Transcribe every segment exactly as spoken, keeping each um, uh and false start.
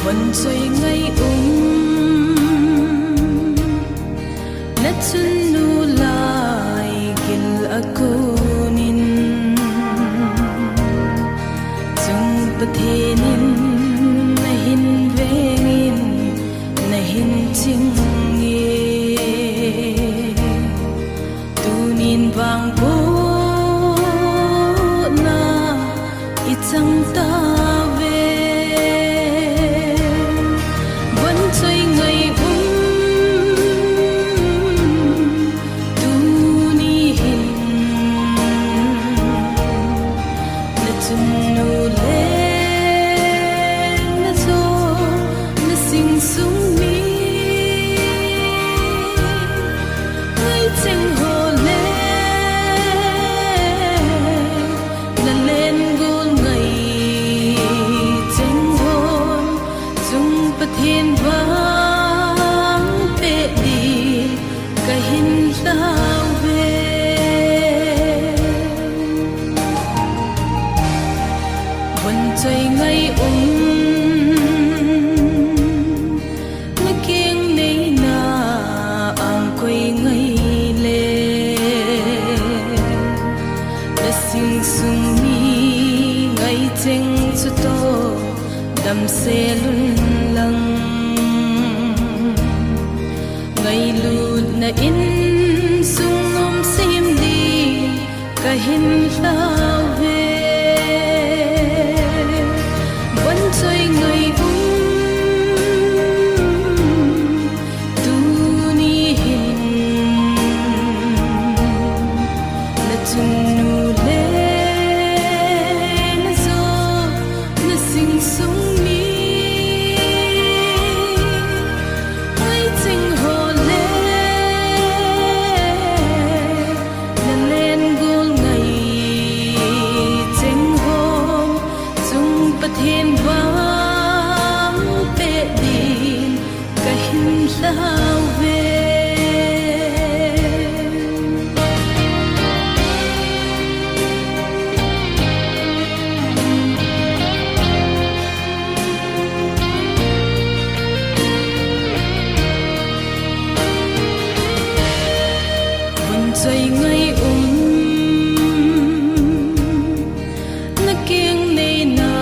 Von choi ngai um, na chunnu lai gil a konin, chung Pathen in na hin vengin, na hin ching e. Tunin vangbohna i chang tauve. Von choi ngai um, tuni hin na chunnu le na cho, na sing sung mi ngai cheng ho le, na len gol ngai cheng hon, chung Pathen vang pe di ka hin tauve. Von choi ngai um, na keng neina ang koi ngai le, na sing sung mi ngai cheng chu to, damsel un lang. Ngailutna insung um sem di ka hin tauve. Von choi ngai um, tuni hin na chunnu le na cho, na sing sung mi ngai cheng ho le, na len gol ngai cheng hon, chung Pathen vang pe din ka hin tauve. Von choi ngai um, na keng neina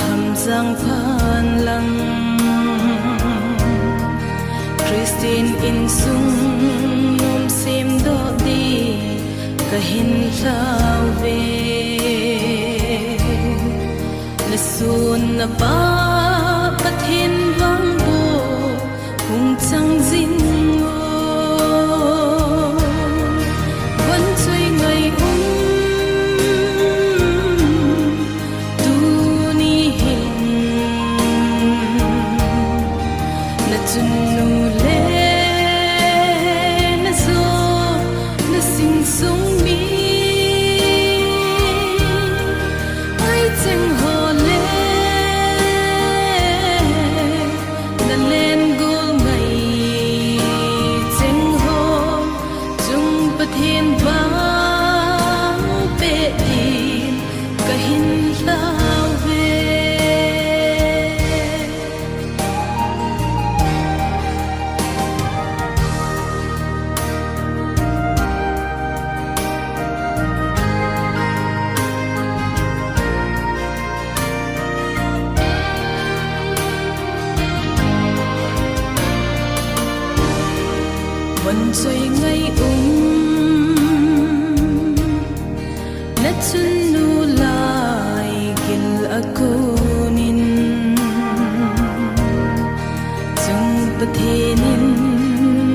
ham jang phan lang, Christian insung um sem doh di ka hin tauve. Na sun na pa Pathen vangboh hung chang jing o. Von choi ngai um, tuni hin na chunnu le na cho, na sing sung mi ngai cheng ho le, na len gol ngai cheng ho, chung Pathen vang pe din ka hin tauve. Von choi ngai um, na chunnu lai gil a konin, chung Pathen in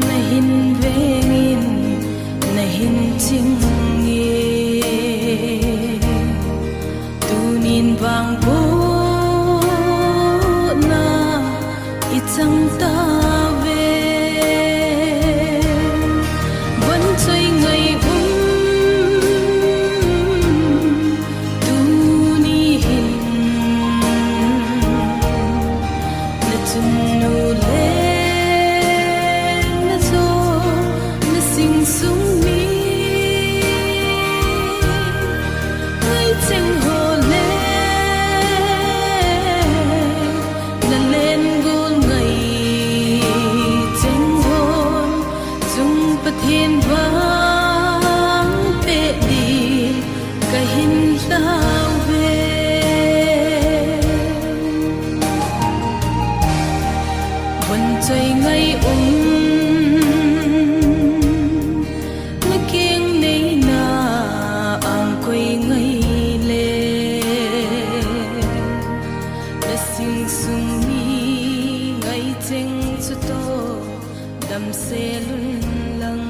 na hin vengin, na hin ching e. Tunin vangbohna i chang tauve. Von choi ngai um, tuni hin na chunnu le na cho, na sing sung mi ngai cheng ho le, na Sung ni ngai cheng chu to damsel un lang,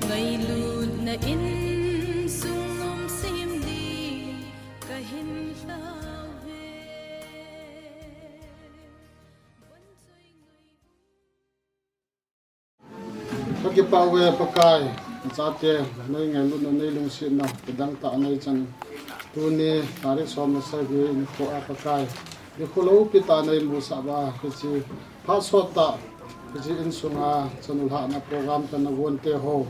ngailutna in sung nom sem ding kahin lhau ve. Ka kipah uve Pakai, nachate nei ngailutna, nei lungsetna kidang tah nei chan, tuni tarik som le sagi nikho a Pakai, nikho loupi tah nei musah uva, hiche phat sot tah, hiche insunga chanu lhahna program kana gon te ho,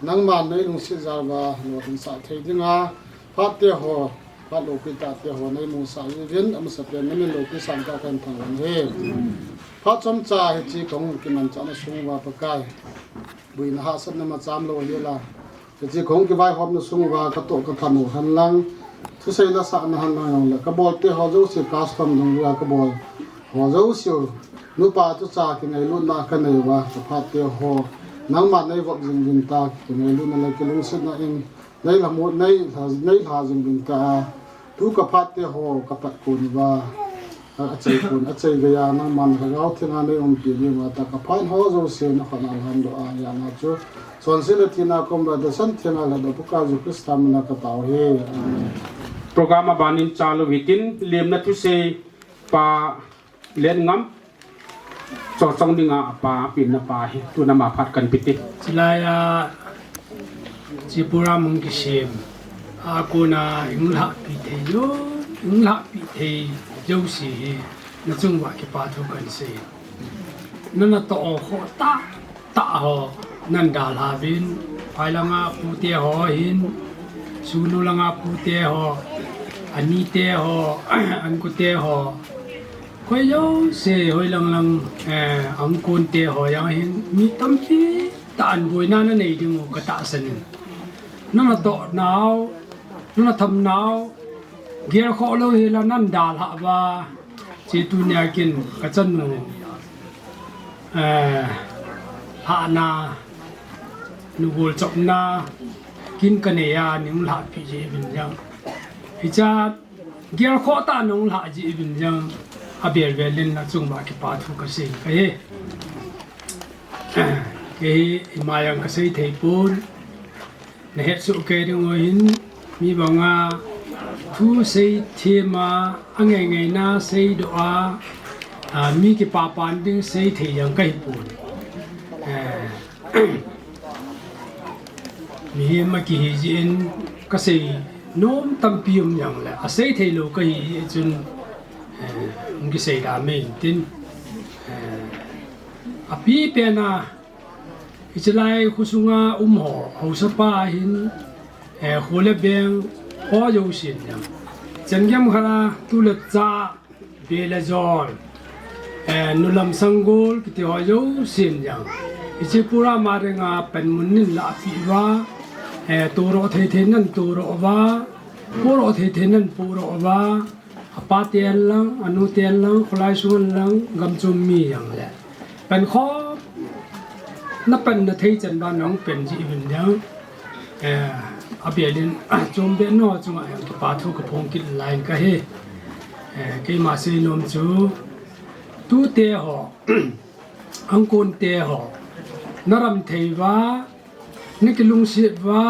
nangman nei lungset jal uva lolhinsah thei dinga, phat te ho, phat loupi tah te ho nei musah jeh uvin, amasapen na min loupi sangtah kahin thangvah e. Phat chomcha hiche kahung kimanchahna sung uva Pakai, boina hahsatna macham lou hela, hiche kahung kivaihomna sung uva katoh kathan u hen lang, thusei lasahna hen lang jongle, kabol te ho jouse, custom dungjuiya kabol ho jouse u, nupa tucha kingailutna kanei uva, kaphat te ho nangman nei vop jing uvin tia, kingailutna le kilungsetna in nei lhamon, nei lha, nei lha jing uvin tia, tu kaphat te ho kapat kon uva, a, achai kon, achai geiya nangman Lhagao Thenga nei umpi diuva tia, kaphat ho jouse nakhut a lhamdoh a, hijeh a chu chonset le thina kom uva dasan thenga lhadoh Pakai Jesu Christa mina katao e. Amen. Program abanin chalou hitin, lemna thusei pa Lenngam, Chochong dinga apa, apinna pa hi, tuna ama phat kahin pe te. Chulaiya, hiche program hung kisem a kona hung lhahpi thei jou, hung lhahpi thei jouse hi, nachung uva kipa thu kahin sei. Nanatoh khoh tah tah ho nan dalha uvin, phai langa pute ho hin, sunu langa pute ho, ani te ho, anku te ho, koi jouse, hoi lang lang, eh, angkon te ho jong hin, mi tampi tah in boina nanei diu katahsan in. Nanatoh nau, nanatham nau, gelkhoh lou hela nan dalha uva, hiche tunia kin kachanu, eh, lhahna, nugol chopna, kin kanei a, nei hung lhahpi jeh uvin jong, hiche gelkhoh tah in hung lhah jeh uvin jong, abel bel in nachung uva kipa thu kasei kahi. Kei hi ima jong kasei thei pon, nahet soh kei diu ahin, mi banga thu seithem a, angei ngeina seidoh a, a, mi kipapan ding seithei jong kahi pon. Eh, mihem akihi jeh in kasei nom tampi um jongle, asei theilou kahi jeh chun, eh, hung kisei da mei intin, eh, apipen a, hiche lai khosunga um ho, haosapa hin, eh, kho le beng ho jousen jong, changem khat a tu le cha, be le jol, eh, nulam sanggol kiti ho jousen jong, hiche program a dinga panmun nin lahpeh uva, eh, toroh thei thei nan toroh uva, poroh thei thei nan poroh uva, apa ten lang, anu ten lang, kholai sung lang, gamchom mi jongle, pankhom, napanna thei chan uva nahung pen jeh uvin jong, eh, abel in, ah, chombeh nau chunga jong kipa thu kaphong kit lai kahi. Eh, keima seinom chu, tute ho, angkon te ho, naram thei uva, nakilungset uva,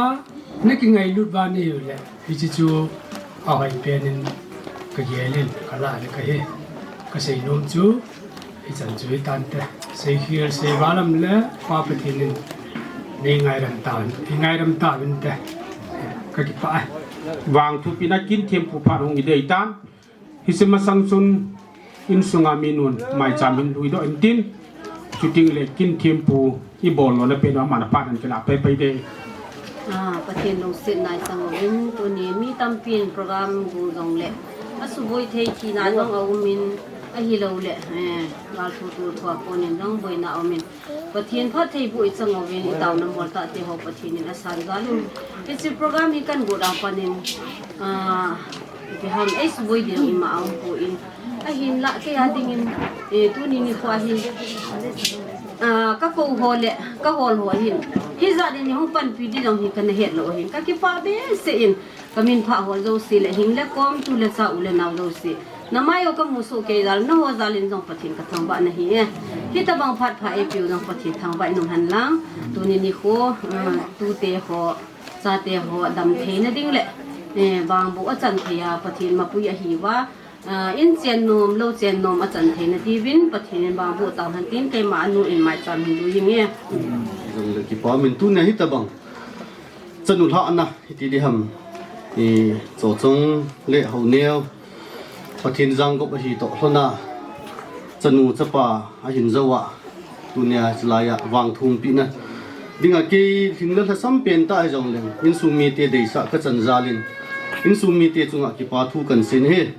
nakingailut uva nahiu le, hiche chu ahoi pen in kagel in, kalah le kahi. Kaseinom chu hichan chu hitante. Seikhel seival um le, Pa Pathen in nei ngairam tauvin, ngairam tauvinte. Kakipah e. Vangthu pina kin thempu phat hung idei tan. Hiche masang chun insunga mi nun maicham hin luidoh intin, chuteng le kin thempu ibol lona pen u aman aphat in kilah peh peh ding. Ah, Pathen lungsetna i chang uvin, tuni mi tampin program gu jongle asuboi thei thina jong aumin, ahilouleh, eh, galthu tulthu a konin jong boina aumin, Pathen phattheiboh i chang uvin, i taona moltah te ho Pathen in asan jal un. Hiche program hi kan got a panin, ah, ipi ham, eisuboi ding ima aumpoi. Ahinlah kei a dingin, eh, tuni nikho hi Ah, ka kou ho le ka hol ho hin, hijat in hung panpi di jong hi kana het lou hin, ka kipah behseh in, ka minpha ho jouse le hing le kom, tu le cha, u le nao jouse, na mai u ka mu soh kei jal, na ho jal in jong Pathen ka thangvah na hi e. Hitabang phat pha eipiu jong Pathen thangvah in um hen lang. Tuni nikho, ah, tute ho, chate ho dam theina ding le, eh, vangboh a chan thei a Pathen mapui ahi uva, ah, in chen nom, lou chen nom a chan theina diuvin Pathen in vangboh tau hen tin keima anu in maicham hin du hi nge. Jong le kipah min, tunia hitabang chanu lhahna hiti di ham, i, Chochong le Honeo, Pathen jangop ahi toh lhona, chanu chapa ahin jou a, tunia chulai a vangthumpina dinga kei lhing le lhasam pen ta hi jong leng, insung mite deisah ka chan jal in, insung mite chunga kipa thu kan sei e.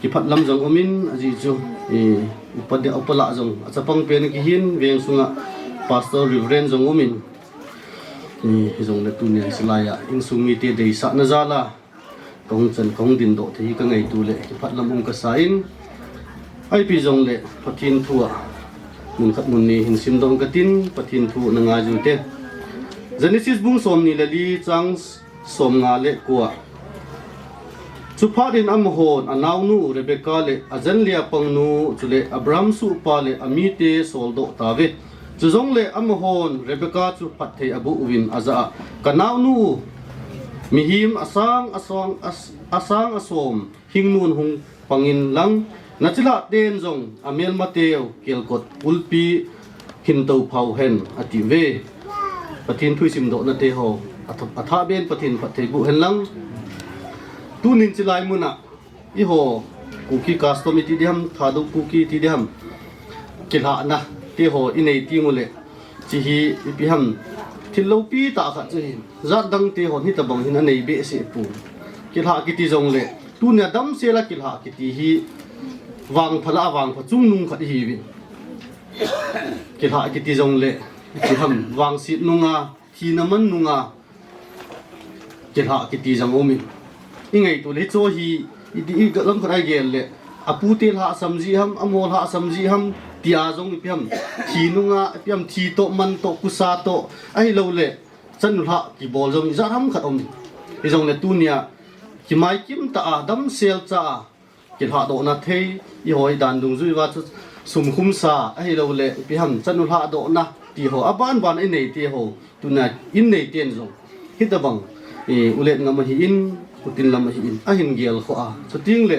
Kipah lam jong um in, ajeh chu, i, upa de, upa lah jong a chapang pen kihin, veng sunga Pastor Reverend jong um in, i, hi jong le tunia chulai a insung mite deisahna jal a, ka hung chan, ka hung dindoh thei hi ka ngaito le kipah lam um ka sa in, ipi jong le Pathen thu a mun khat mun ni hin simdoh ka tin, Pathen thu na ngai u te. Genesis bung somni le li, chang somnga le ko a. Chuphat in amahon anaonu Rebekah le ajen le apangnu, chule Abraham suhpa le amite soldoh tauve. Chujongle amahon Rebekah chu phatthei aboh uvin ajah a, ka naonu, mihem asang, asang, as-, asang asom hingnun hung pang in lang, na chilhah ten jong amelmateu kelkot ulpi hin toupha uhen, ati uve. Pathen thu i simdohna te ho, atha-, athah beh in Pathen phatthei boh hen lang. Tunin chulai mun a, eiho Kuki custom iti di ham, Thadou Kuki iti di ham, kilhahna te ho i nei teng ule, hiche hi ipi ham, thil loupi tah khat chu ahi. Jat dang te hon hitabang hin anei behseh pon. Kilhah kiti jongle, tunia damsel a kilhah kiti hi vangpha lah a vangpha chungnung khat ihiuvin. Kilhah kiti jongle, ipi ham, vangset nunga, thina man nunga kilhah kiti jong aumin. I ngaito le hiche hi, i di, i lam khat a i gel le, apute lhahsam jeh ham, amaho lhahsam jeh ham, tia jong ipi ham, thi nunga, ipi ham, thi toh, man toh, kusa toh, ahilouleh chanu lhah kibol jong ijat ham khat aum. Hijongle tunia, kimaikim tah a, damsel cha a, kilhahdohna thei, eiho i dan dungjui uva chu sum khumsa, ahilouleh ipi ham, chanu lhahdohna, ti ho, aban ban i nei te ho, tunia i nei ten jong hitabang, eh, ulet ngam ahin, utin lam ahin, ahin gelkhoh a. Chuteng le,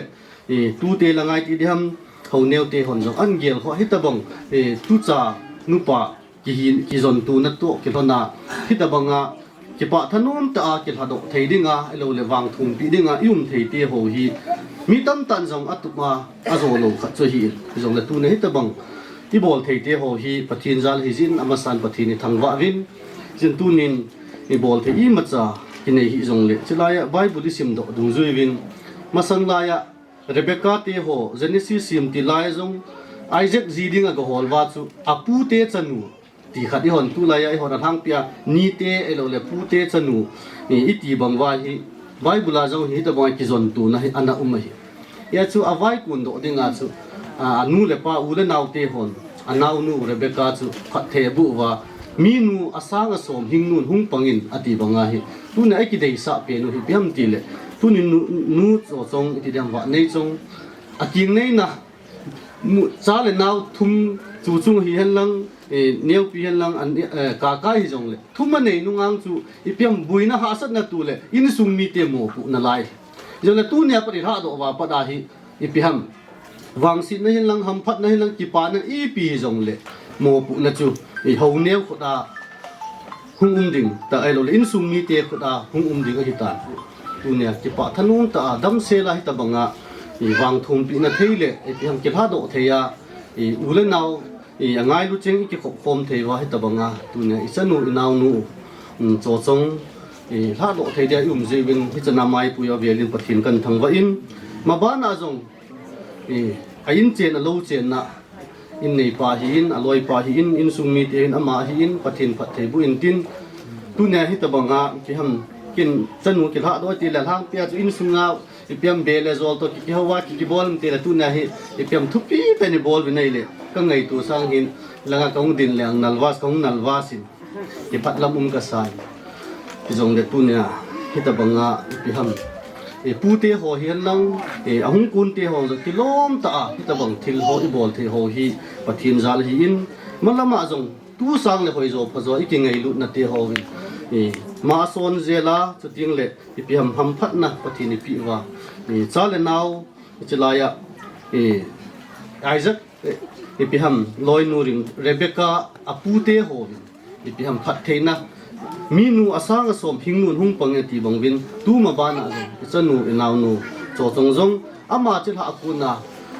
eh, tute la ngai ti di ham, Honeo te hon jong ahin gelkhoh a, hitabang, eh, tucha nupa kihin, kijontona toh kilhona, hitabanga kipah thanom tah a kilhadoh thei dinga, ahilouleh vangthumpeh dinga i um thei te ho hi, mi tamtah in jong atup a, ajo lou khat chu ahin. Hijongle tunia hitabang i bol thei te ho hi Pathen jal ahi jeh in, amasan Pathen i thangvah uvin. Hijeh in tunin i bol thei imacha kinei hih jongle, chulai a Bible i simdoh dungjui uvin, masang lai a Rebecca te ho, Genesis sim ti lai jong, Isaac ji dinga gahol uva chu, apute chanu, ti khat eihon tulai a, eihon alhangpia, nite, ahilouleh pute chanu, i, iti bang uva hi, Bible a jong hi, hitabang a kijontona hi, ana um ahi. Hia chu avaikun doh dinga chu, a, anu le pa, u le nao te hon, anaonu Rebecca chu phatthei aboh uva, minu asang asom hingnun hung pangin ati banga hi. Tunia i kideisah pen u hi ipi ham tile, tuni nu, nu Chochong iti di ham, Vahneichong, aking neina, nu, cha le nao thum chu chung hihen lang, eh, neopi hen lang, an, eh, kakai hijongle, thum anei nunga chu ipi ham, boina hahsatna tule insung mite mopohna lai. Hijongle tunia pat i lhahdoh uva pat a hi, ipi ham, vangsetna hen lang, hamphatna hen lang, kipana ipi hijongle, mopohna chu i Honeo khut a hung um ding tah, ahilouleh insung mite khut a hung um ding ahitan. Tunia kipah thanom tah a, damsel a hitabanga i vangthumpehna thei le, ipi ham, kilhadoh thei a, i u le nao, i angailu cheng i kikhop khom thei uva hitabanga, tunia i chanu, i naonu, um, Chochong, i lhadoh thei dia i um jeh uvin, hichan a maipui a velin Pathen kahin thangvah in, mabana jong, i, a in chen, a lou chenna, in neipa ahin, a loipa ahin, insung mite hin, ama ahin, Pathen phatthei boh intin, tunia hitabanga, ipi ham, kin chanu kilhadoh tile alhangpia chu insunga, Ipi ham be le jol toh ki, kihou a ki, kibol um tile tunia hi, ipi ham thupi tah in ibol uvin ahile, ka ngaito sang hin, langa kahung din le ang nalvas, kahung nalvas in, kiphatlam um kasa in. Hijongle tunia, hitabanga, ipi ham. E, pute ho hihen lang, e, ahung kunte ho jong kilom tah a, hitabang thil ho ibol thei ho hi, Pathen jal ahin, malama jong, tu sang le hoijo phajo, ikingailutna te ho hin. E, ma son jela, chuteng le, ipi ham hamphatna Pathen ipeh uva. I cha le nao, i chilai a, i Isaac, i, ipi ham loinu ring Rebecca apute ho vin. Ipi ham phattheina. Minu asang asom hing nun hung pang e ti bang vin. Tuma bana jong, i chanu, i naonu, chochong jong, ama chilhah a kona,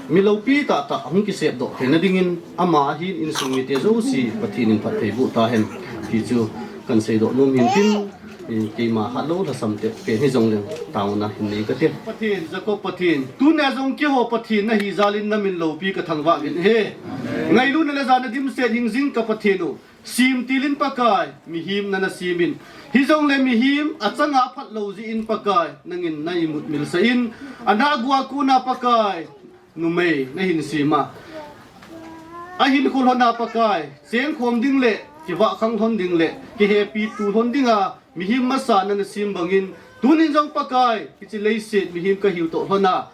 mi loupi tahtah hung kisepdoh theina dingin, ama ahin insung mite jouse, Pathen in phatthei boh tahen. Ti chu, kan seidoh nom hin tin, I, keima khat lou lhasam te, pen hijongleng taona hin nei kate. Pathen, Jacob Pathen, tunia jong keiho Pathen nahi jal in namin loupi kathangvah uvin ahi. Ngailutna le jana dimset hingjing ka Pathen u, simtil in Pakai, mihem nana sem in. Hijongle mihem achanga phatlou jeh in Pakai, nangin na imut milsah in, ana gua kona Pakai, numei nahin sem a, ahin khol lhon a Pakai, chengkhom ding le, kivahkhang lhon ding le, kihepi tu lhon dinga, mihem masa nana sem bangin, tunin jong Pakai, hiche leiset mihem kahiu toh lhon a,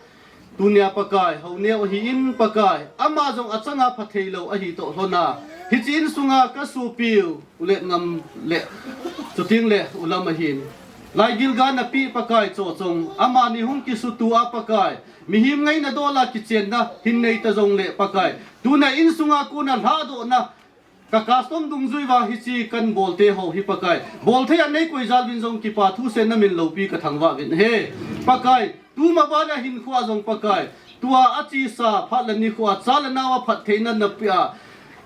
tunia Pakai, hao neo ahin Pakai, ama jong achanga phathei lou ahi toh lhon a, hiche insunga kasopiu, U Letngam le, chuteng le, U Lam ahin. Laigilga napeh Pakai chochong, amani hung kisutu a Pakai, mihem ngaina dola kichenna hin nei ta jongle Pakai, tuna insunga kona lhadohna, ka custom dungjui uva hiche kan bolte ho hi Pakai, bolthei a nei koi jal uvin jong kipa thuseh namin loupi kathangvah uvin ahi. Pakai, tuma bana hinkhoa jong Pakai, tua achesa phat le nikhoa cha le nao a phattheina napeh a,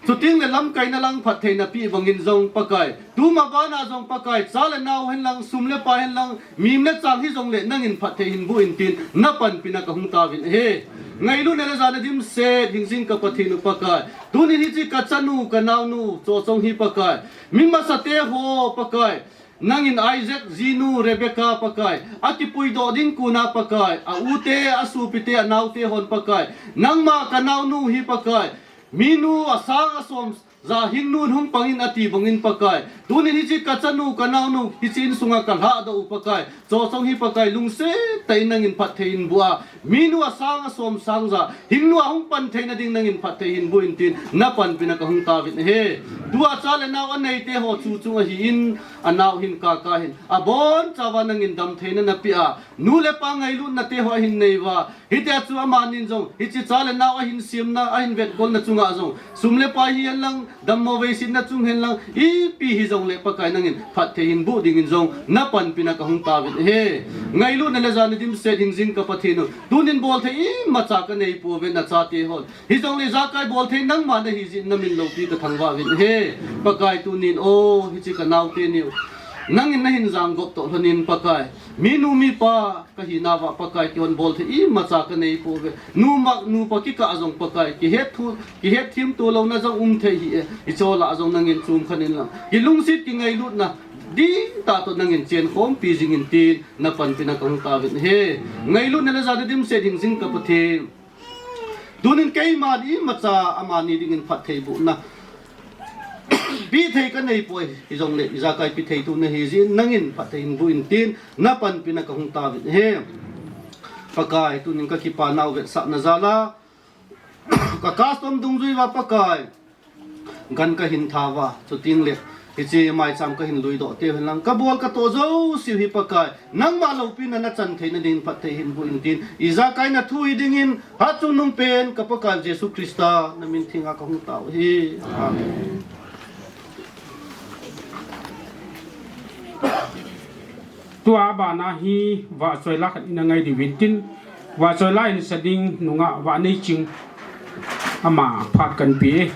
chuteng le lamkaina lang phattheina peh bangin jong Pakai, tuma bana jong Pakai, cha le nao hen lang, sum le pai hen lang, mihem le chang hijongle nangin phatthei hin boh in tin, napanpina kahung tauvin ahi. Ngailutna le jana dimset hingjing ka Pathen u Pakai, tunin hiche ka chanu, ka naonu, chochong hi Pakai, mi masate ho Pakai, nangin Isaac jinu Rebecca Pakai, akipuidoh ding kona Pakai, a u te, a sopi te, a nao te hon Pakai, nangma ka naonu hi Pakai, minu asang asom ja hing nun hung pang in ati bangin Pakai, tunin hiche ka chanu, ka naonu, hiche insunga kalhadoh u Pakai, chochong hi Pakai, lungset tah in nangin phatthei hin boh a, minu asang asom sang ja, hing nua hung pan theina ding nangin phatthei hin boh in tin, napanpina kahung tauvin ahi. Tua cha le nao aneite ho chu chung ahin, anao hin kaka hin, abonchauva nangin damtheina napeh a, nu le pa ngailutna te ho ahin nei uva, hitia chu amanin jong, hiche cha le nao ahin semna, ahin vetkolna chunga jong, sum le pai hihen lang, dammo veisetna chung hen lang, ipi hijongle Pakai nangin phatthei hin boh dingin jong, napanpina kahung tauvin ahi. Ngailutna le jana dimset hingjing ka Pathen u, tunin bolthei imacha kanei pouve nachate hon. Hijongle ijakai bolthei nangma nahi jeh in namin loupi kathangvah uvin ahi. Pakai tunin o, hiche ka nao teni u, nangin nahin janggop toh lhonin Pakai, minu mipa kahinauva Pakai kihon bolthei imacha kanei pouve. Numa, nupa kikah a jong Pakai, kihet thu, kihet themto louna jong um thei hih e. Hiche lah a jong nangin chomkhat in lang, kilungset kingailutna ding tah toh nangin chenkhompi jingin tin, napanpina kahung tauvin ahi. Ngailutna le jana dimset hingjing ka Pathen, tunin keiman imacha amani dingin phatthei bohna pehthei kanei poi, hijongle ijakai pehtheitu nahi jeh in nangin phatthei hin boh in tin, napanpina kahung tauvin ahi. Pakai, tunin kakipa nau vetsahna jal a, ka custom dungjui uva Pakai, gan kahin tha uva, chuteng le, hiche maicham kahin luidoh teu hen lang, kabol katoh jouseu hi Pakai, nangma loupina nachan theina dingin phatthei hin boh in tin, ijakai nathu hi dingin, hatchungnung pen, ka Pakai Jesu Christa, namin thenga kahung tao ahi. Amen. Tua bana hi vahchoila khat ina ngai diuvin tin, vahchoila in sa ding nungah Vahneiching ama phat kanpe e.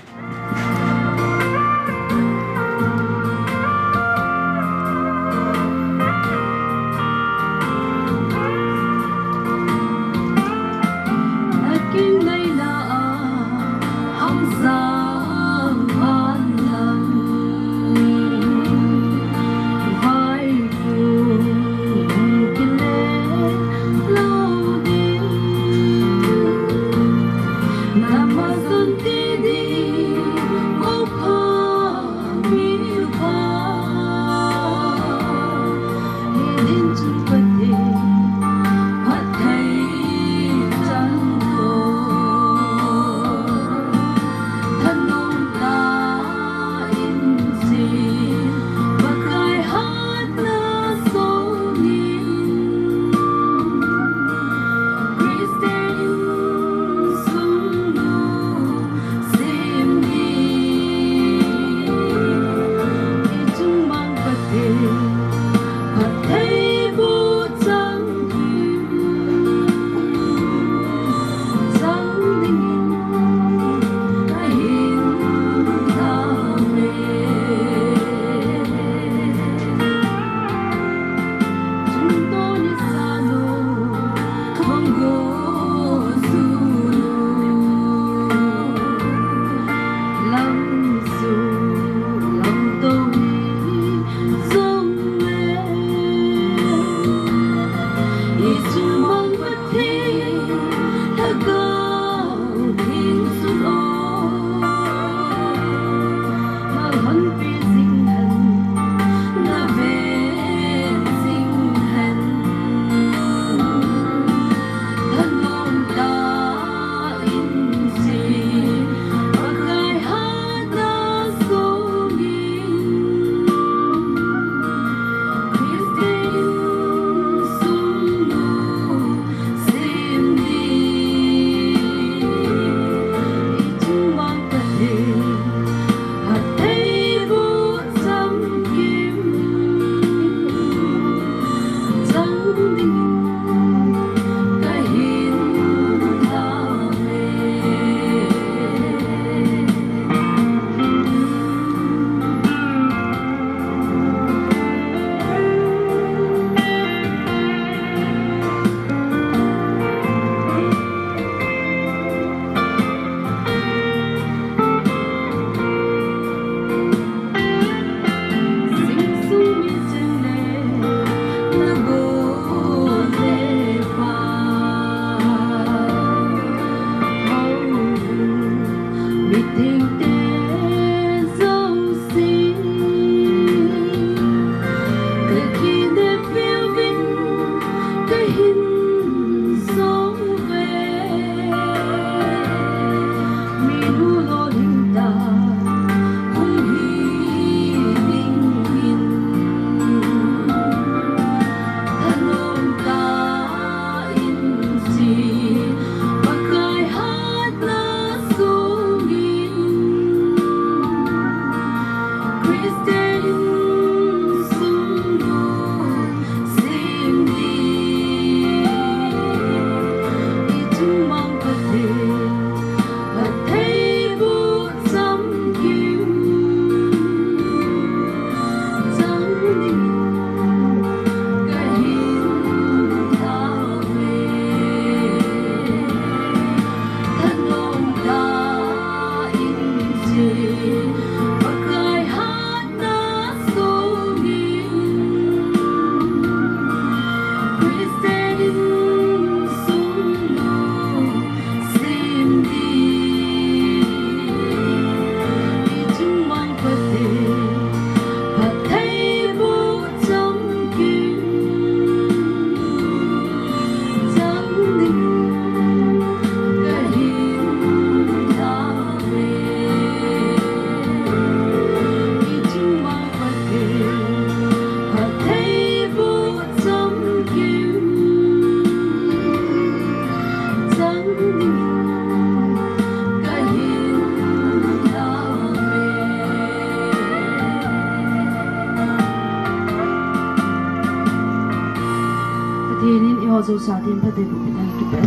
Zo sa din pa de bu mi dan ki pe.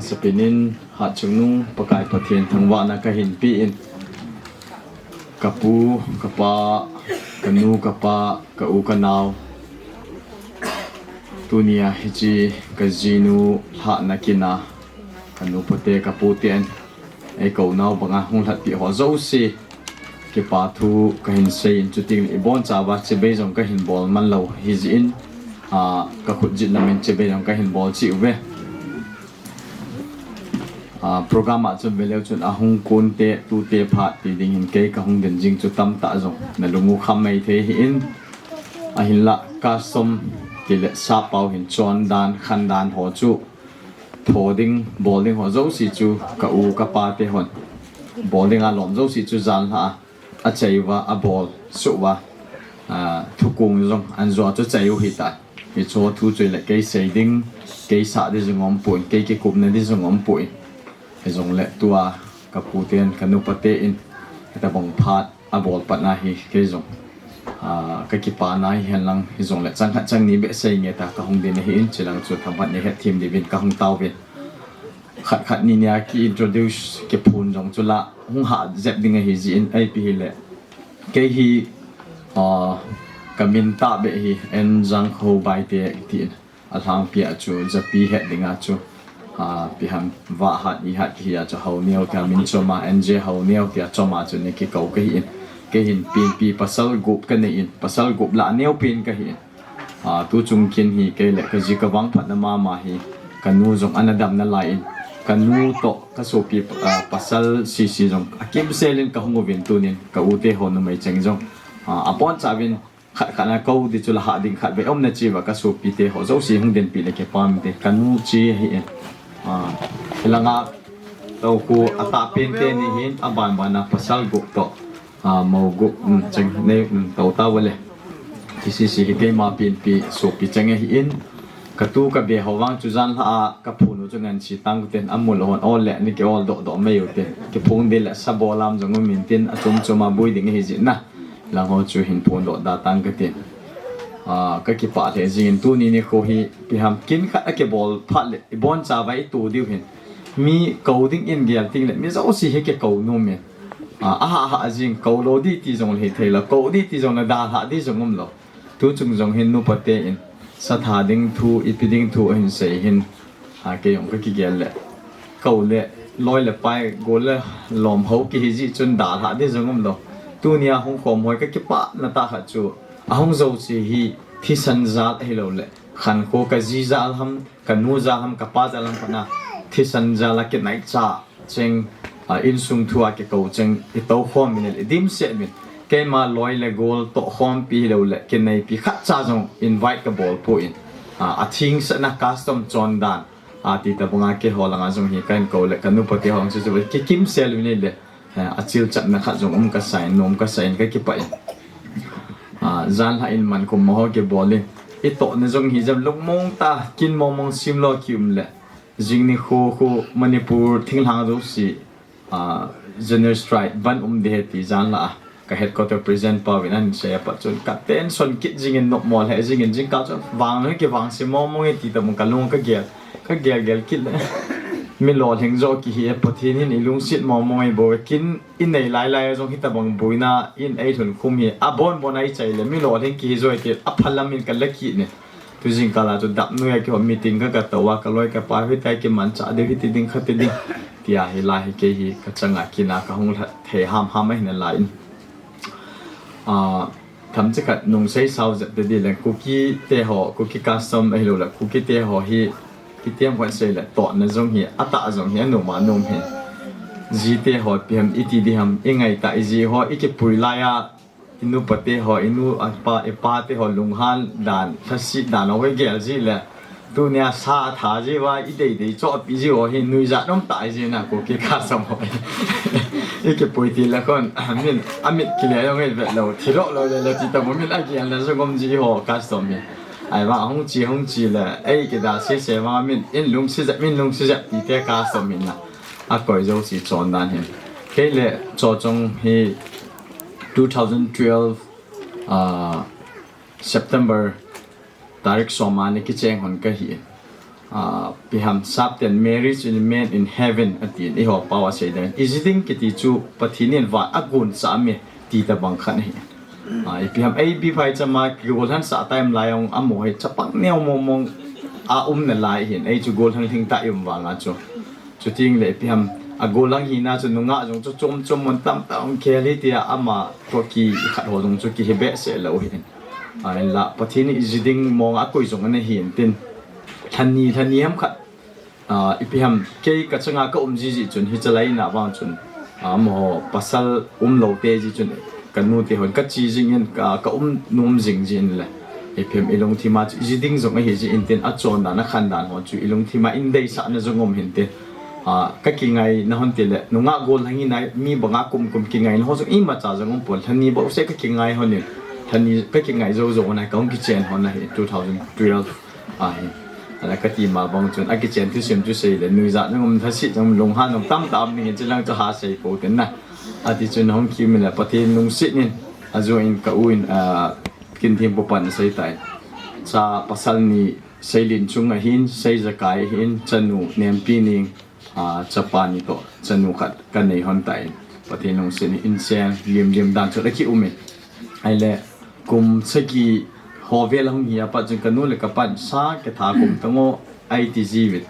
Sapinin Hatchungnung Pakai Pathen thangvahna kahin pe in, kapu, kapa, kanu, kapa, ka u, kanao, tunia hiche kajinu lhahna kin a, kanu pate, kapu ten eikou nau banga hung lhatpi ho jouse, kipa thu kahin sei in, chuting ibon chauva chibai jong kahin bol man lou hijeh in, a, kakhut jit lamin chibai jong kahin bol cheh uve. A, program a chun veleu chun ahung kunte, tute phat ti ding hin kei kahung den jing chu tamtah jong nalung u kham mai thei ahin, ahinlah custom tile sappao hin chondan, khandan ho chu tho ding, bol ding ho jouse chu ka u, kapa te hon bol ding a lom jouse chu janlhah a, achai uva, abol suh uva, a, thukong jong anjo chu chai u hita. Hichu thu chu le kei sei ding, kei sah ding jong umpoi, kei kikupna ding jong umpoi. Hijongle tua kapu ten, kanu pate in, hitabang phat abol patna hi kei jong, a, kakipana hihen lang, hijongle chang khat chang ni beh sei nge ta kahung din ahin, chulang chu themkhat ni hetthem diuvin kahung tauvin. Khat khat ni nia ki introduce, kiphon jong chu la hung hah jep ding ahijeh in, ipi hile, kei hi, a, kamin tahbeh hi N. Jangkhobaite tin, alhangpi a chu japi het dinga chu, a, ipi ham, vah hat, i hat kihi a chu Haoneo tia min chom a, N. J. Haoneo tia chom a chu ni kikou kahin, kei hin penpi pasal gup kanei in, pasal gup lah neopen kahin, a, tuchung kin hi kei le kaji kavangphatna mama hi kanu jong ana dam nalai in, kanu toh kasopi, a, pasal sese jong akimsel in kahung uvin, tunin ka u te ho numei cheng jong, a, abonchauvin khat khat na kou ding chu lahah ding khatvei umna chiuva kasopite ho jouse hung dinpi le kipah inte, kanu chi ahin, a, hilanga toukhu atahpen teni hin, abanbana pasal gup toh, a, mou gup, um, cheng nei, um, tou tauvale. Kisese hi keima penpi sopi cheng ahin, katu kabe ho vang chu janlhah a kaphon u chu ngansi tang uten, amul hon ol le ni ki ol doh doh mai uten, kiphong ding le sabo lam jong um intin, achom chom a bui ding ahijeh in, langho chu hin phondoh da tang katin. A, kakipah lheh jingin tuni nikho hi ipi ham, kin khat akibol phat le ibonchauva ito diu hin, mi kou ding in gel tengle mi jouse hi kikou nom in, a, ahah hah jing, kou lou ding ti jongle hithei lou, kou ding ti jongle dalhah ding jong umlou. Tuchung jong hin nu pate in satha ding thu, ipi ding thu ahin sei hin, a, kei jong kakigel le, kou le loi le pai, gol le lom ho kihi jeh chun dalhah ding jong umlou. Tunia hung khom hoi kakipana tah khat chu, ahung jouse hi thisan jal ahiloule khankho, kaji jal ham, kanu jal ham, kapa jal ham, khatna thisan jal a kinaicha cheng, a, insung thua kikou cheng itoukhom in, idimset in, keima loi le gol tohkhompi hiloule kineipi khatcha jong invite kabol poi, a, athengsahna custom chondan, a, ti tobanga keiho langa jong hi kahin kou le kanu pate ho chu chu kikimsel uvin le, a, achilchatna khat jong um kasah in, nom kasah in, kakipah in. A, janlhah in mankhum mo ho kibol in, itohna jong hi jam lungmong tah, kin mong mong semlou kium le, jing nikho khu Manipur thinglhang jouse, a, general strike ban um ding ahi ti janlhah a ka headquarter president pauvin ahin sei a pat chun ka tension kit jingin, nopmo lheh jingin, jingkah chun vang hi kivangse mong mong e ti tobang kalung kagel, kagel gel kit le, mi lolhing joh kihi e, Pathen hin ilungset mong mong e bou e, kin inei lai lai jong hitobang boina in eilhun khum hi abon bon a ichai le mi lolhing kihi joh e ti aphalam in kala kit ne. Tu jingkah a chu dap noiya kihou meeting ka, katou a, kaloi kapai hoitah a kimanchah diu, hiti ding khati ding tia hilai hi kei hi kachanga kin a kahung lha thei hamham ahi nalai in. A, themcha khat nung seisao jep tading le, Kuki te ho, Kuki custom ahiloule Kuki te ho hi, kitiam khat sei le, tohna jong hi, atah jong hi, anom anom hi. Jite ho ipi ham, iti ding ham, ingaitah iji ho, ikipui laiya, inu pate ho, inu apa, ipa te ho lunghan dan, lhaset dan ho igel jeh le, tunia sa atha jeh uva, idei dei chohpeh jeh ho hi, nuijat umtah iji na, Kuki custom ho. Ikipui tile khun, min, amit kile jong ivet lou, thiloh lou le le ti tobang min agelna jong um jeh ho custom hi. Ahivang hung che, hung che le, ei kidalse se vang min, in lungset jep, min lungset jep ti te custom hi na. Akoi jouse chondan hin. Kei le Chochong hi two thousand twelve, a, September tarik som a ni kicheng hon kahi. Ah, ipi ham, Sapten, marriage is meant in heaven, atin, eiho pao a asei dan. Iji ding kiti chu Pathen in van a gon cha me ti tabang khat ahi. Ah, ipi ham, ei bi phai chama kigolhang sa time lai ong amaho hi chapang neo mong mong a um nalai hin, ei chu golhang lhing ta i um vang a chu. Chuting le ipi ham, a golhang hina chu nungah jong chu chom chom mun tam tam khel hi tia ama toh kikhat ho jong chu kihe behseh lou hin. Ah, la Pathen in iji ding mong a koi jong ana hin tin. Lhani, lhani ham khat. Ah, ipi ham, kei ka changa ka um ji ji chun, hi chalai na vang chun, ah, amaho pasal um lou te ji chun, ka nu te hon ka chi jing in, ka, ka um nom jing ji in le. Ipi ham, i lungthim a chu, iji ding jong ahi ji in tin, achon dan, akhan dan ho chu, i lungthim a in deisah na jong um hin tin. Ah, ka kingai na hon ti le, nungah golhang hina, mi banga kum kum kingai na ho jong imacha jong um pon, lhani bou se ka kingai hon in, lhani ka kingai jou jou na, ka hung kichen hon ahi, two thousand twelve. Ahi. Ala ka ti ma bang chun, akichen thusim chu sei le, nuijat jong um, thasit jong um, lunghan jong tam tam ding in, chilang chu ha sei pou tin na. Ati chun hung kim le, Pathen lungset in, ajo in ka u in, ah, kin thim pu pan sei tai. Cha pasal ni, Seilinchung ahin, Seijakai ahin, chanu Nempining, ah, chapa ni toh, chanu khat ka nei hon tai. Pathen lungset in, inseng lim lim dan chu la ki um in. Ahile, kum sagi ho vel a hung hi a pat chun ka nu le ka pan sa ka tha kum tango ai ti ji vin.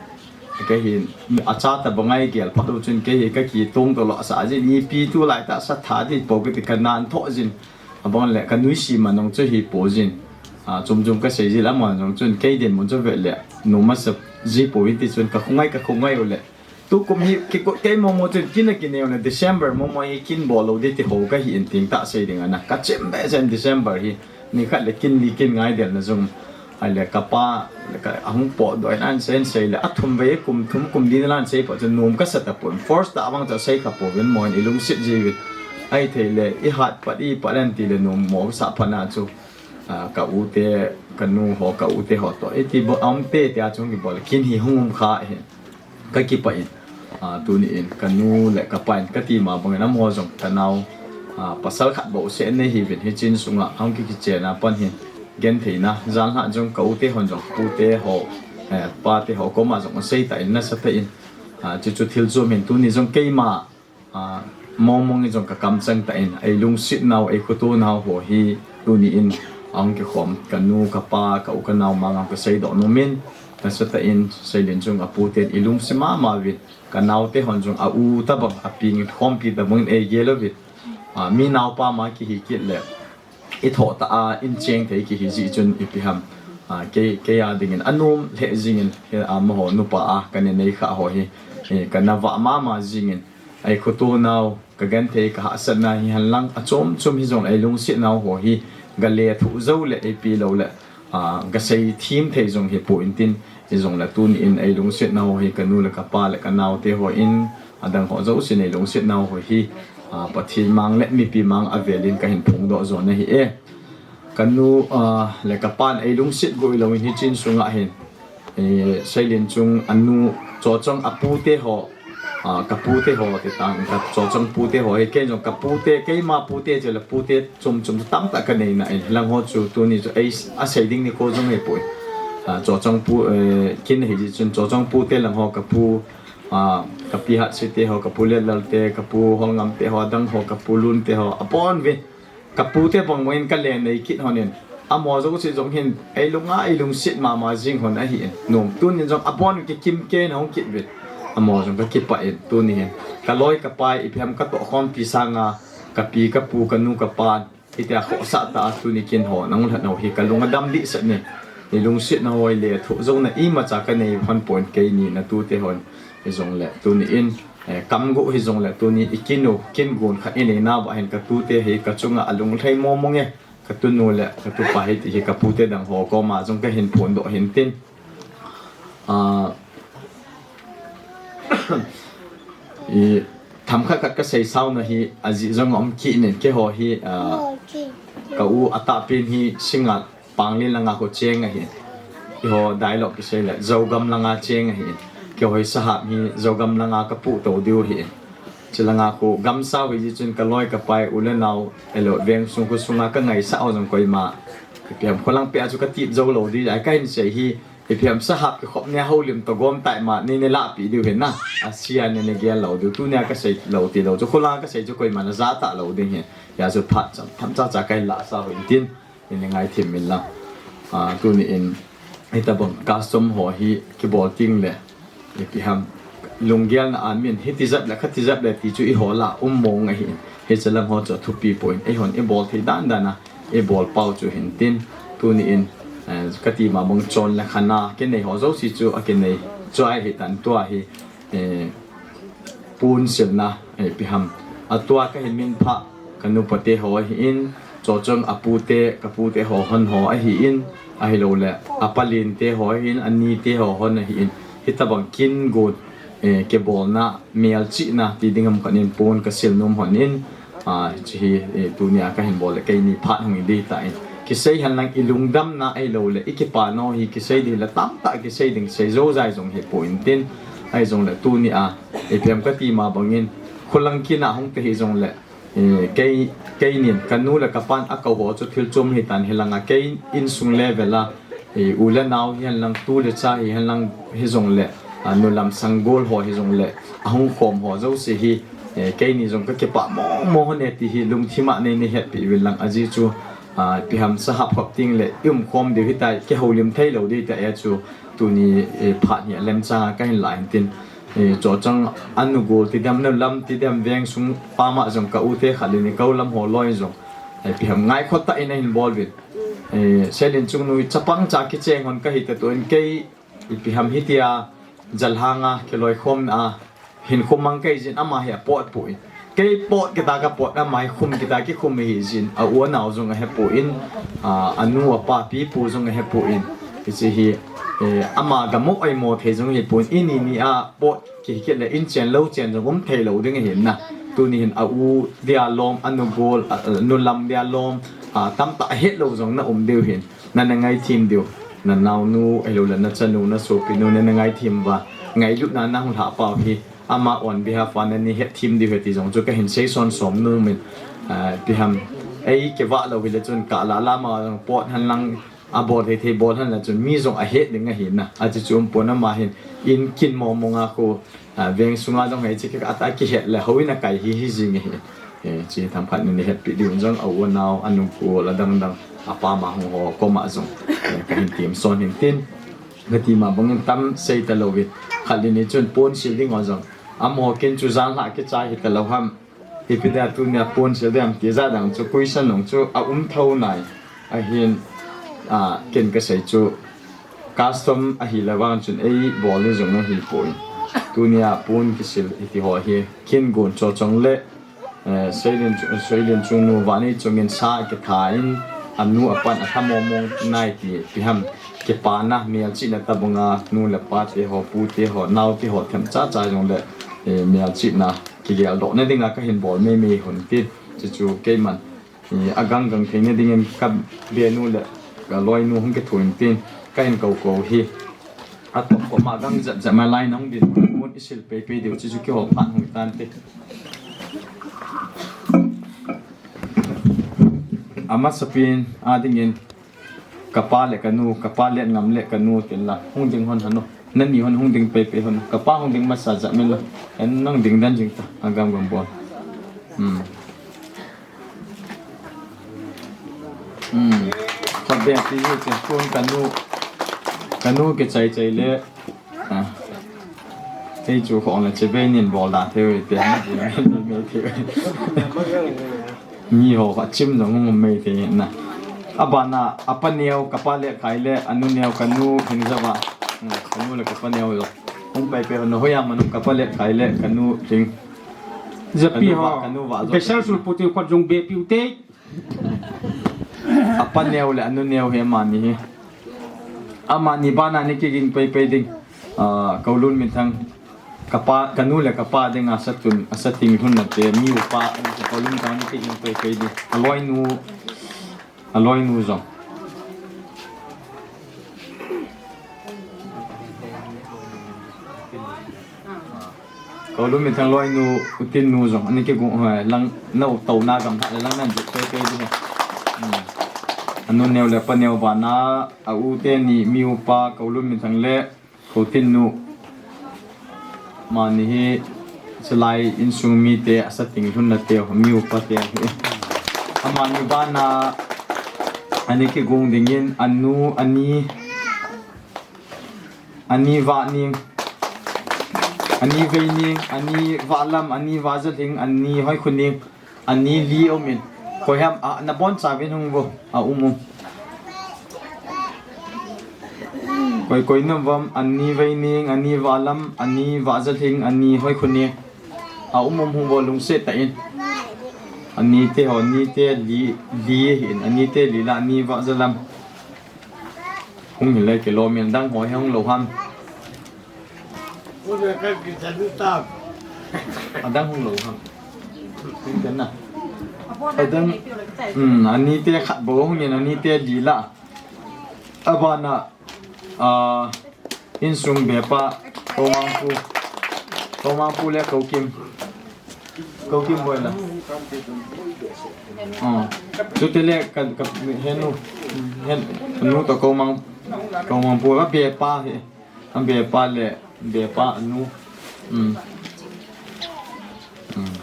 Ka hin, a cha tabang ai gel phat u chun ka hi ka kitong to lo sa jin, ipi tu lai ta sa tha di po ka ti ka nan tho jin. Abang le ka nuisi man jong chu hi po jin. Ah, chum chum ka sei ji la man jong chun kei den mun chu ve le. Nu masa ji po hi ti chun ka khungai ka khungai u le. Tu kum hi kikot kei momo chun kin a kinei u le December momo hi kin bol lou di ti ho ka hi in ting ta sei ding ana. Ka chem be chen December hi ni khat le kin li kin ngai del na jong. Ahile ka pa, le ka ahung po doi nan sen sei le, athum vei kum thum kum li na lan sei po chu nom ka sa ta pon. Force ta bang chu sei kha pouvin mo in i lungset ji vin. Ahithei le, i hat pat, i pat an ti le nom mo ka sa pha na chu. Ah, ka u te, ka nu ho, ka u te ho toh. Iti bo am te te a chung kibol le, kin hi hung um kha hi. Ka kipah in, ah, tuni in ka nu le ka pa in ka ti ma bang in amaho jong ka nau, ah, pasal khat bou se nei hi vin hi chin sunga hung ki kichen a pan hin genthei na, jan ha jong ka u te hon jong pu te ho, eh, pa te ho koma jong sei ta in nasa ta in, ah, chu chu thil chu min tuni jong keima, ah, mong mong in jong ka kam chang ta in, ei lungset nau, ei khutu nau ho hi tuni in ahung kikhom ka nu, ka pa, ka u, ka nau ma ngam ka sei doh nom in, nasa ta in Seilinchung a pu ten i lungset ma ma vin, ka nau te hon jong a u tabang a ping in khompi tabang in ei gel u vin. Ah, mi nau pa ma ki hi kit le, i tho ta a in cheng thei ki hi ji chun ipi ham. Ah, kei, kei a ding in a nom le jing in, he amaho nu pa a ka ne nei kha ho hi, eh, ka na va ma ma jing in, ei khutu nau, ka genthei ka hahsat na hi hen lang, a chom chom hi jong ei lungset nau ho hi, ga le thu jou le ei pi lou le, ah, ga sei thim thei jong hi po in tin, hi jong le tuni in ei lungset nau ho hi ka nu le ka pa le ka nau te ho in, adang ho jouse in ei lungset nau ho hi, ah, Pathen mang le mipi mang a vel in ka hin phung doh jo na hi e. Ka nu, ah, le ka pan ei lungset goi lou in hi chin sunga hin, eh, Seilinchung a nu, Chochong a pu te ho, ah, ka pu te ho, te tang, ka Chochong pu te ho, he kei jong ka pu te, keima pu te, che le pu te, chom chom tam ta ka nei na, eh, lang ho chu, tuni chu, ei, a sei ding ni ko jong he poi. Ah, Chochong pu, eh, kin hi ji chun, Chochong pu te lang ho, ka pu, ah, ka pi Hatsi te ho, ka pu Letlal te, ka pu Holngam te ho, adang ho, ka pu Lun te ho, a pon ve. Ka pu te bang mo in ka le nei kit hon in. Amaho jouse jong hin, ei lunga, ei lungset ma ma jing hon ahi in. Nom tuni in jong a bon ki kim ke na hung kit vit. Amaho jong ka kipah in, tuni hin. Ka loi ka pai, ipi ham ka toh khompi sanga, ka pi, ka pu, ka nu, ka pa. Hitia khohsah ta a tuni kin ho, nang lhat nau hi ka lung a dam dih sat ni. Ei lungset nau ho le, thu jo na imacha ka nei hon pon keini na tu te hon. Hi jong le, tuni in. Eh, kam go hi jong le tuni i kin u, kin gon khat i nei na va hin ka tu te hi ka chunga a lunglhai mo mo nge, ka tu nu le ka tu pa hi ti hi ka pu te dang ho koma jong ka hin phon doh hin tin. Ah, i tham khat khat ka sei sau na hi a ji jong om ki nen ke ho hi, ah, ka u a ta pin hi singa Pangli langa khu cheng ahi. Eiho dialogue kisei le, Zogam langa cheng ahi. Keiho hi sahap hi Zogam langa ka pu to diu hi. Chi langa khu gamsau hi ji chun ka loi ka pai u le nau, elo veng sung khu sunga ka ngaisah ho jong koima. Ka piam kholang pia chu ka tip zo lo di, ai ka hin sei hi, Ipi ham sahap kikhop nia houlim toh gom tai ma, nei, nei lahpeh diu hin na. Asia nei, nei gel lou diu. Tunia kasei lou tilou chu, khulanga kasei chu koiman aja talou ding ahi. Hijeh chun phat cham tham chacha kahin lahsah u hintin, nei, nei ngaithem in lang. Ah, tuni in, hitabang custom ho hi kibol tengle, ipi ham, lunggelna a min, hiti jep le, khati jep le ti chu eiho lah a um mong ahin. Hiche lang ho chu athupi poi, eihon ibol thei dan dan a ibol pau chu hintin, tuni in, eh, kati ma bang chon le khan a kinei ho jouse chu akinei chu ahitan, tua hi, eh, pon silna, eh, ipi ham, atua kahin min phah, kanu pate ho ahin, chuchang apute, kapute ho hon ho ahin, ahilouleh apalen te ho ahin, ani te ho hon ahin, hitabang kin gon, eh, kibolna, melchihna ti ding ham khat in pon kasil nom hon in, ah, hiche hi, eh, tunia kahin bol le keini phat hung hi ding tan. Kisei hen lang ilungdamna ahilouleh ikipana hi kisei ding le tamtah kisei ding sei jou jai jong hipon tin, ahijongle tunia, eh, ipi ham kati ma bangin, khulang kin a hung te hijongle, eh, kei, keinin, kanu le kapan akou ho chu thil chom hitan, hilanga kei insung level a, eh, u le nao hihen lang, tu le cha hihen lang hijongle, ah, nulam sanggol ho hijongle, ahung khom ho jouse hi, eh, keini jong kakipah mong mong hon e ti hi lungthim a nei, nei hetpeh uvin lang, ajeh chu, ah, ipi ham sahap khop tengle i umkhom diu hitai, kihoulim thei lou ding tah e chu, tuni, eh, phat hi alemchang a kahin lah hintin, eh, chuchang anu gol ti dem, nulam ti dem, veng sung pam a jong ka u te khat le ni, ka u lam ho loi jong, eh, ipi ham ngaikhoh tah in ahin bol uvin. Eh, Seilen Chungnu hi chapang cha kicheng hon kahi ta, tun kei ipi ham hitia jalhang a kiloikhomna a hinkho mang kahi jeh in ama hi apot poi. Kei pot kita kapot, ama hi khum kita kikhum ahi jeh in, a u anao jong ahepon, ah, anu apa pipu jong ahepon. Hiche hi, eh, ama gam u oimo thei jong hipon, ini ni a pot kikit le in chen lou chen jong um thei lou ding ahin na. Tuni hin a u dia lom, anu gol, a, a, nulam dia lom, ah, tamtah het lou jong na um diu hin. Na, na ngaithem diu. Na naonu, ahilouleh na chanu, na sopinu, na, na ngaithem uva, ngailutna nahung lhah pau hi, ama on behalf a na nei hetthem diu ahi ti jong chu kahin seison som nom in, ah, ipi ham, ei kivah lou hile chun kah lah lah ma jong pot hen lang, abol thei thei bol hen lang chun mi jong ahet ding ahi na. Ajeh chu umpon ama hin, in kin mong mong a khu, ah, veng sunga jong hiche kikah a kihet le houin akai hi hi jing ahi. Eh, hiche themkhat nei, nei hetpeh diu jong a u anao, anu gol adang dang, apa ma hung ho koma jong, eh, kahin temson hintin. Kati ma bangin tam sei talou vin. Khat le ni chun pon sil ding ho jong. Amaho kin chu janhi kichai hita lou ham. Ipi dia tunia pon sil ding ham ti jat dang chu question jong chu aum thou nai. Ahin, ah, ken kasei chu custom ahile vang chun eibol ni jong ahipoi. Tunia pon kisil hiti ho hi kin gon chuchang le, eh, Seilen chu, Seilen Chungnu Vaneichungin sa kitha in, anu apan atha mong mong nai ti, ipi ham, kipana, melchihna tabang a, nu le pa te ho, pu te ho, nao te ho, themcha cha jongle, eh, melchihna kigeldohna dinga kahin bol mei mei hon tin, chuchu keiman, eh, agang gang theina dingin kabenu le kaloinu hung kithu in tin, kahin kou kou hi. Atop koma gang jep jep ma lai nahung din, mun isil pei pei diu, chuchu kihou phat hung tante. Amasapen a dingin, kapa le kanu, kapa le ngam le kanu tin la, hung ding hon hano. Nani hon hung ding pei pei hon. Kapa hung ding masa jep min la. En nang ding dan jing ta, agam gam bol. Hmm. Hmm. Khat beh ti hi chu tun kanu, kanu kichai chai le. Ah. Hei chu khong le che bei nin bol da thei te, ni ti mei mei thei. Ni ho ka chim jong ngom mei thei na. Abana, apa neo, kapa le khai le, anu neo, kanu hing java. Hmm, kanu le kapa neo jo. Hung pei pei hon, hoiya manu kapa le khai le, kanu hing. Japi ho, kanu va, kanu va jo. Besar sul puti kot jong be piu te. Apa neo le anu neo hi amani hi. Amani bana ni kiging pei pei ding. Ah, Kolun Minthang. Kapa, kanu le kapa dinga satun, asating lhun na te, mi upa, Kolun Minthang ni kiging pei pei ding. Aloinu, aloinu jong. Kolun Minthang loinu, utin nu jong, ani kigu, eh, lang, na u to na gam tha, lang nan ju, pe, pe, ju. Hmm. Anu neo le pa neo bana, a u teni, mi upa, Kolun Minthang le Kotinnu. Amani hi, chulai insung mite, asa ting lhunna teu, mi upa teu. Amani bana, ani kigung dingin, anu, ani, ani Vahning, ani Veining, ani Vahlam, ani Vahzalhing, ani Hoikhuning, ani li umin. Koi ham, a, nabonchauvin hung vo, a um um. Koi, koi nom vam, ani Veining, ani Vahlam, ani Vahzalhing, ani Hoikhuning. A um um hung vo lungset tah in. Ani te ho, ani te li, li hin, ani te li la, ani Vahzalam. Hung hile kilom in adang ho hi hung lou ham. Adang hung lou ham. Tin na. Adang, um, ani te khat bou hung in ani te li la. Abana, ah, insung bepa, Komangpu. Komangpu le Kokim. Kokim boi la. Oh. Chutile ka, ka, henu. Hen, nu to Komang, Komangpu ka bepa hi. An bepa le, bepa nu. Um. Um.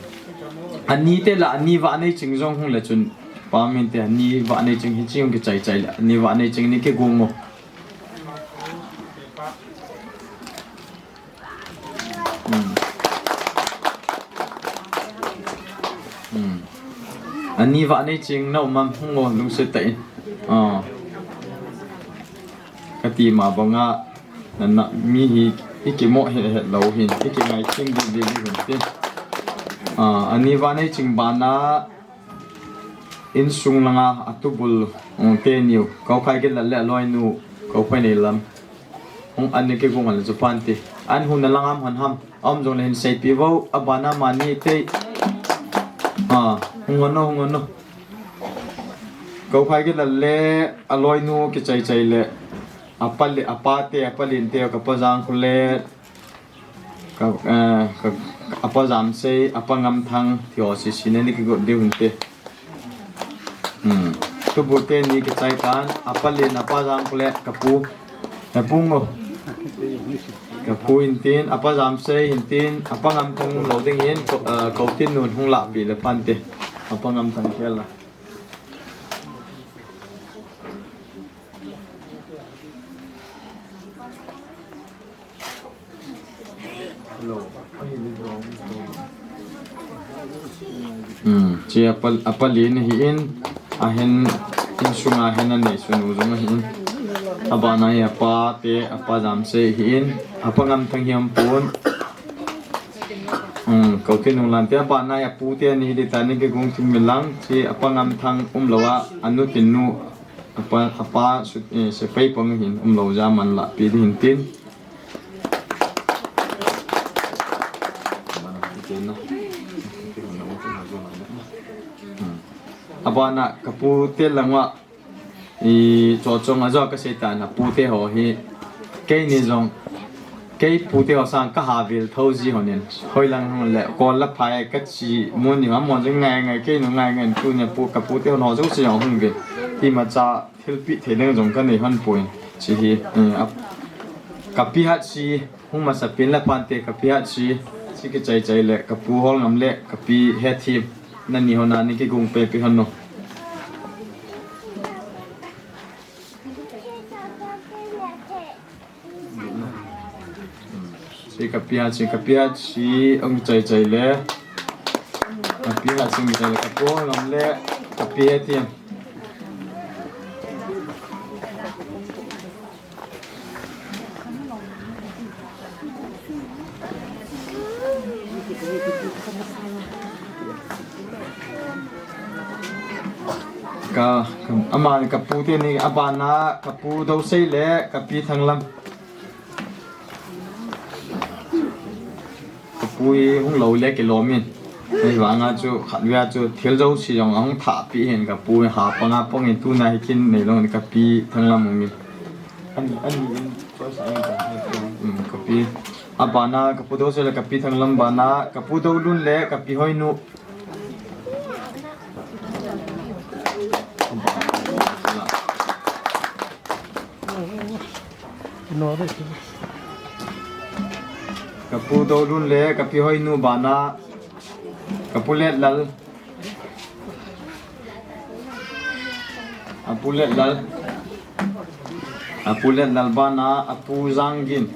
Ani te la, ani Vahneiching jong hung le chun. Pa min te ani Vahneiching hi chi hung kichai chai le. Ani Vahneiching ni kigung mo. Um. Um. Ani Vahneiching na um am hung o lungset tah in. Ah. Kati ma banga, na, na, mi hi, i kimo het het lou hin, i kingai ching di di di hin tin. Ah, ani Vahneiching bana, insung langa, atubul, um, teniu, Kokhai Gitlat le aloinu, Kophai Neilam. Hung ani kigung hon le chu phan ti. An hung na lang am hon ham. Aum jong le hin seipi vo, abana amani te. Ah, hung hon o, hung hon o. Kokhai Gitlat le aloinu kichai chai le. Apa le, apa te, apa len te, kapa Jangkhu le. Ka, eh, ka, apa Jamsei, apa Ngamthang, ti ho sisi ne ni kigot diu hin te. Hmm. Tubu teni kichai tan, apa len, apa Jangkhu le, kapu. Kapu ngo. Kapu hin tin, apa Jamsei hin tin, apa Ngamthang lou ding hin, ko, eh, Kotinnu hung lapi le phan te. Apa Ngamthang khel la. Hmm, chi apa, apa len hi in, ahin, insunga hin anei sunu jong hi in. Abana hi apa te, apa Jamsei hi in, apa Ngamthang hi aum pon. Hmm, Kotinnu lang te, abana hi apu te ni di ta ni kigung thim mi lang, chi apa Ngamthang um lou a, anu Tinnu, apa, apa su, eh, sepai pang hin um lou ja man lapi di hin tin. Abana kapu te lang uva, i, cho chong a jo kasei tan, apu te ho hi, keini jong, kei pu te ho sang kaha vil tho ji hon in, hoilang hon le, kol la phai kachi, mun ni ha mon jong ngai ngai, keinu ngai ngai, tuni pu, kapu te ho jouse jong hung vil, imacha, thilpeh thei ding jong kanei hon poi. Chi hi, eh, ap-, kapi Hatsi, hung masa pen le phan te kapi Hatsi, chi kichai chai le, kapu Holngam le, kapi Hethem, nani hon a ni kigung pepi hon o. Chi kapi Hatsi, kapi Hatsi, hung chai chai le. Kapi Hatsi, hung chai le, kapu Holngam le, kapi Hethem. Ka, ka, ama kapu teni, abana kapu Dousei le kapi Thanglam. Kapu hi hung lou le kilom in. Ahivanga chu khatvei a chu thil jouse jong ahung thahpeh hin kapu ha panga pang in tuna hi kin neilou in kapi Thanglam um in. Ani, ani in choice a in ka. Um, kapi. Abana kapu Dousei le kapi Thanglam bana kapu Doulun le kapi Hoinu. Ka pu Dolun le ka pi Hoinu bana ka pu Letlal. A pu Letlal. A pu Letlal bana a pu Janggin.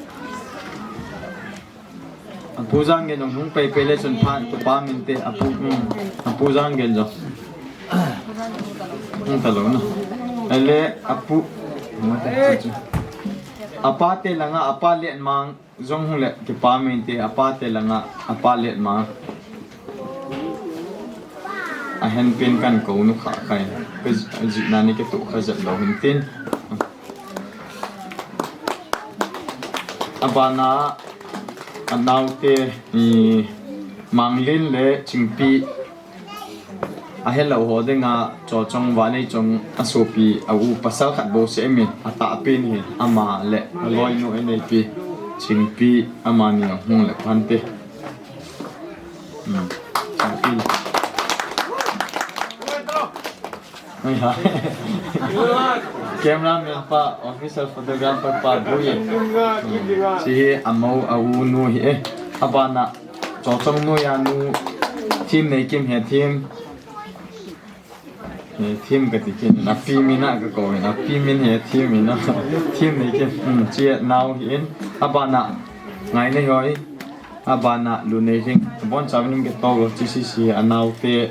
A pu Janggin jong hung pei pei le chun phat kipa min te a pu, um, a pu Janggin jong. Hung ta lou na. Ele a pu. A pa te langa a pa Letmang jong hung le kipa min te a pa te langa a pa Letmang. A hen pin kan ko nu kha khai. Ka ji na ni ke tu kha jat lou hin tin. A bana a nau te ni Manglin le Chingpi a helou ho dinga Chochong Vaneichong a sopi a u pasal khat bou se min a ta pin hi ama le a loi nu a neipi Chingpi amani hung le phan te. Hmm. Chingpi. Ai ha. Cameraman pa, official photographer pa, bu ye. Chi hi a mo a u nu hi e. A bana, Chochong nu ya nu, thim nei kim he thim. He thim ka ti kin, a pi min a ka ko, a pi min he thim min a. Thim nei kim, hmm, chi a nau hi in. A bana, ngai nei hoi. A bana, lu nei hing. Bon cha min ke to lo, chi si si, a nau te.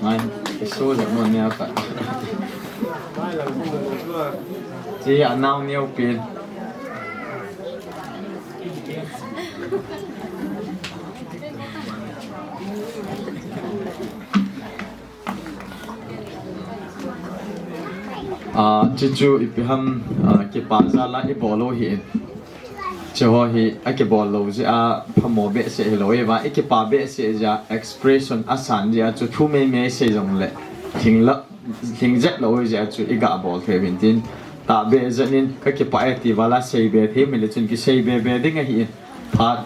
Ngai, isu le mo neo ta. Chi a nau neo pin. Ah, chuchu ipi ham, ah, kipa jal a i bol u hi in. Chu ho hi a kibol lou jeh a phamo behseh hilou e va, i kipa behseh jeh a expression a san jeh a chu thu meimei sei jong le thing la, thing jet lou jeh a chu i ga bol thei uvin tin. Tahbeh jeh in ka kipah e ti val a sei be thei mi le chun kisei be be ding ahi in. Phat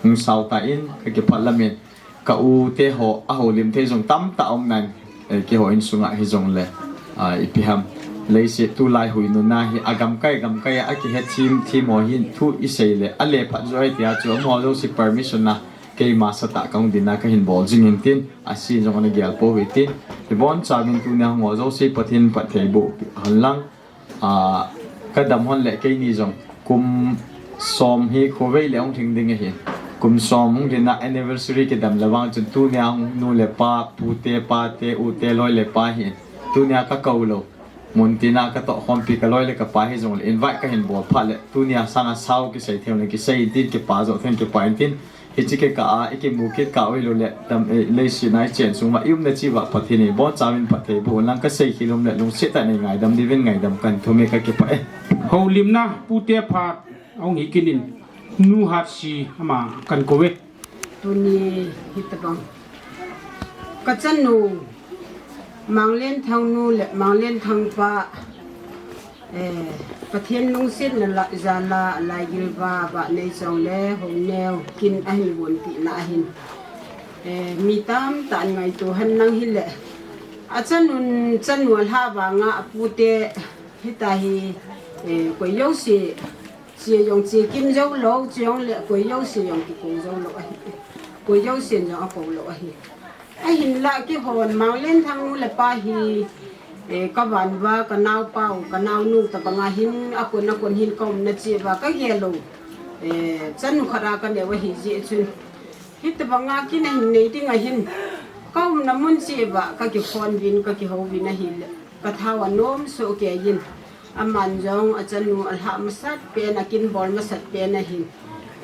hung sao ta in ka kipah lam in. Ka u te ho, a holim thei jong tamtah um nan, eh, keiho insung a hi jong le, ah, ipi ham. Leiset tulai hui nuna hi, a gamkai, gamkai a, a kihe thim, thim ho hin thu i sei le, a le phat jo ai tia chu, amaho jouse permission a, keima sat a ka hung din a ka hin bol jing in tin, a sin jong ana gel pou hi tin. Hi bon chauvin tunia hung ho jouse Pathen phatthei boh hen lang. Ah, ka dam hon le keini jong kum som hi khovei le hung lhing ding ahi. Kum som hung lhin a anniversary kidam le vang chun tunia hung nu le pa, pu te, pa te, u te, loi le pa hi. Tunia ka kou lou. Mun tina ka toh khompi ka loi le ka pa hi jong le invite ka hin bol phat le tunia sanga sao kisei thei le kisei in tin kipa jo thei kipa in tin. Hiche kikah a, i kimu kit kah u hilou le, tam, eh, leiset a i chen sung uva, i umna cheh uva Pathen in bon chauvin phatthei boh hen lang ka sei khel um le, lungset tah in nei ngaidam diuvin ngaidam kahin thum e ka kipah e. Holimna, pute phat, ahung hi kit in, Nu Hatsi, ama kahin kou e. Tuni hitabang. Ka chanu, Manglenthang nu le Manglenthang pa, Eh, Pathen lungsetna la, jal a, Laigil va, Vaneichong le, Houneo, kin ahin vonpeh na ahin. Eh, mi tamtah in ngaito hen lang hile. A chanun, chanu alhah vanga, a pute, hitia hi, eh, koi jouse, che jong che kim jou lou, chujong le, koi jouse jong kikou jou lou ahi. Koi jousen jong akou lou ahi. Ahinlah keihon Manglenthang nu le pa hi, eh, ka van uva, ka naopa u, ka naonu tabang a hin, akon akon hin ka umna cheh uva, ka gel lou. Eh, chanu khat a ka neo ahi jeh chun. Hitabang a kin ahin nei ding ahin, ka umna mun cheh uva, ka kiphone uvin, ka kihou uvin ahile. Ka thao anom soh kei in. Aman jong a chanu alhah masat pen, akin bol masat pen ahin.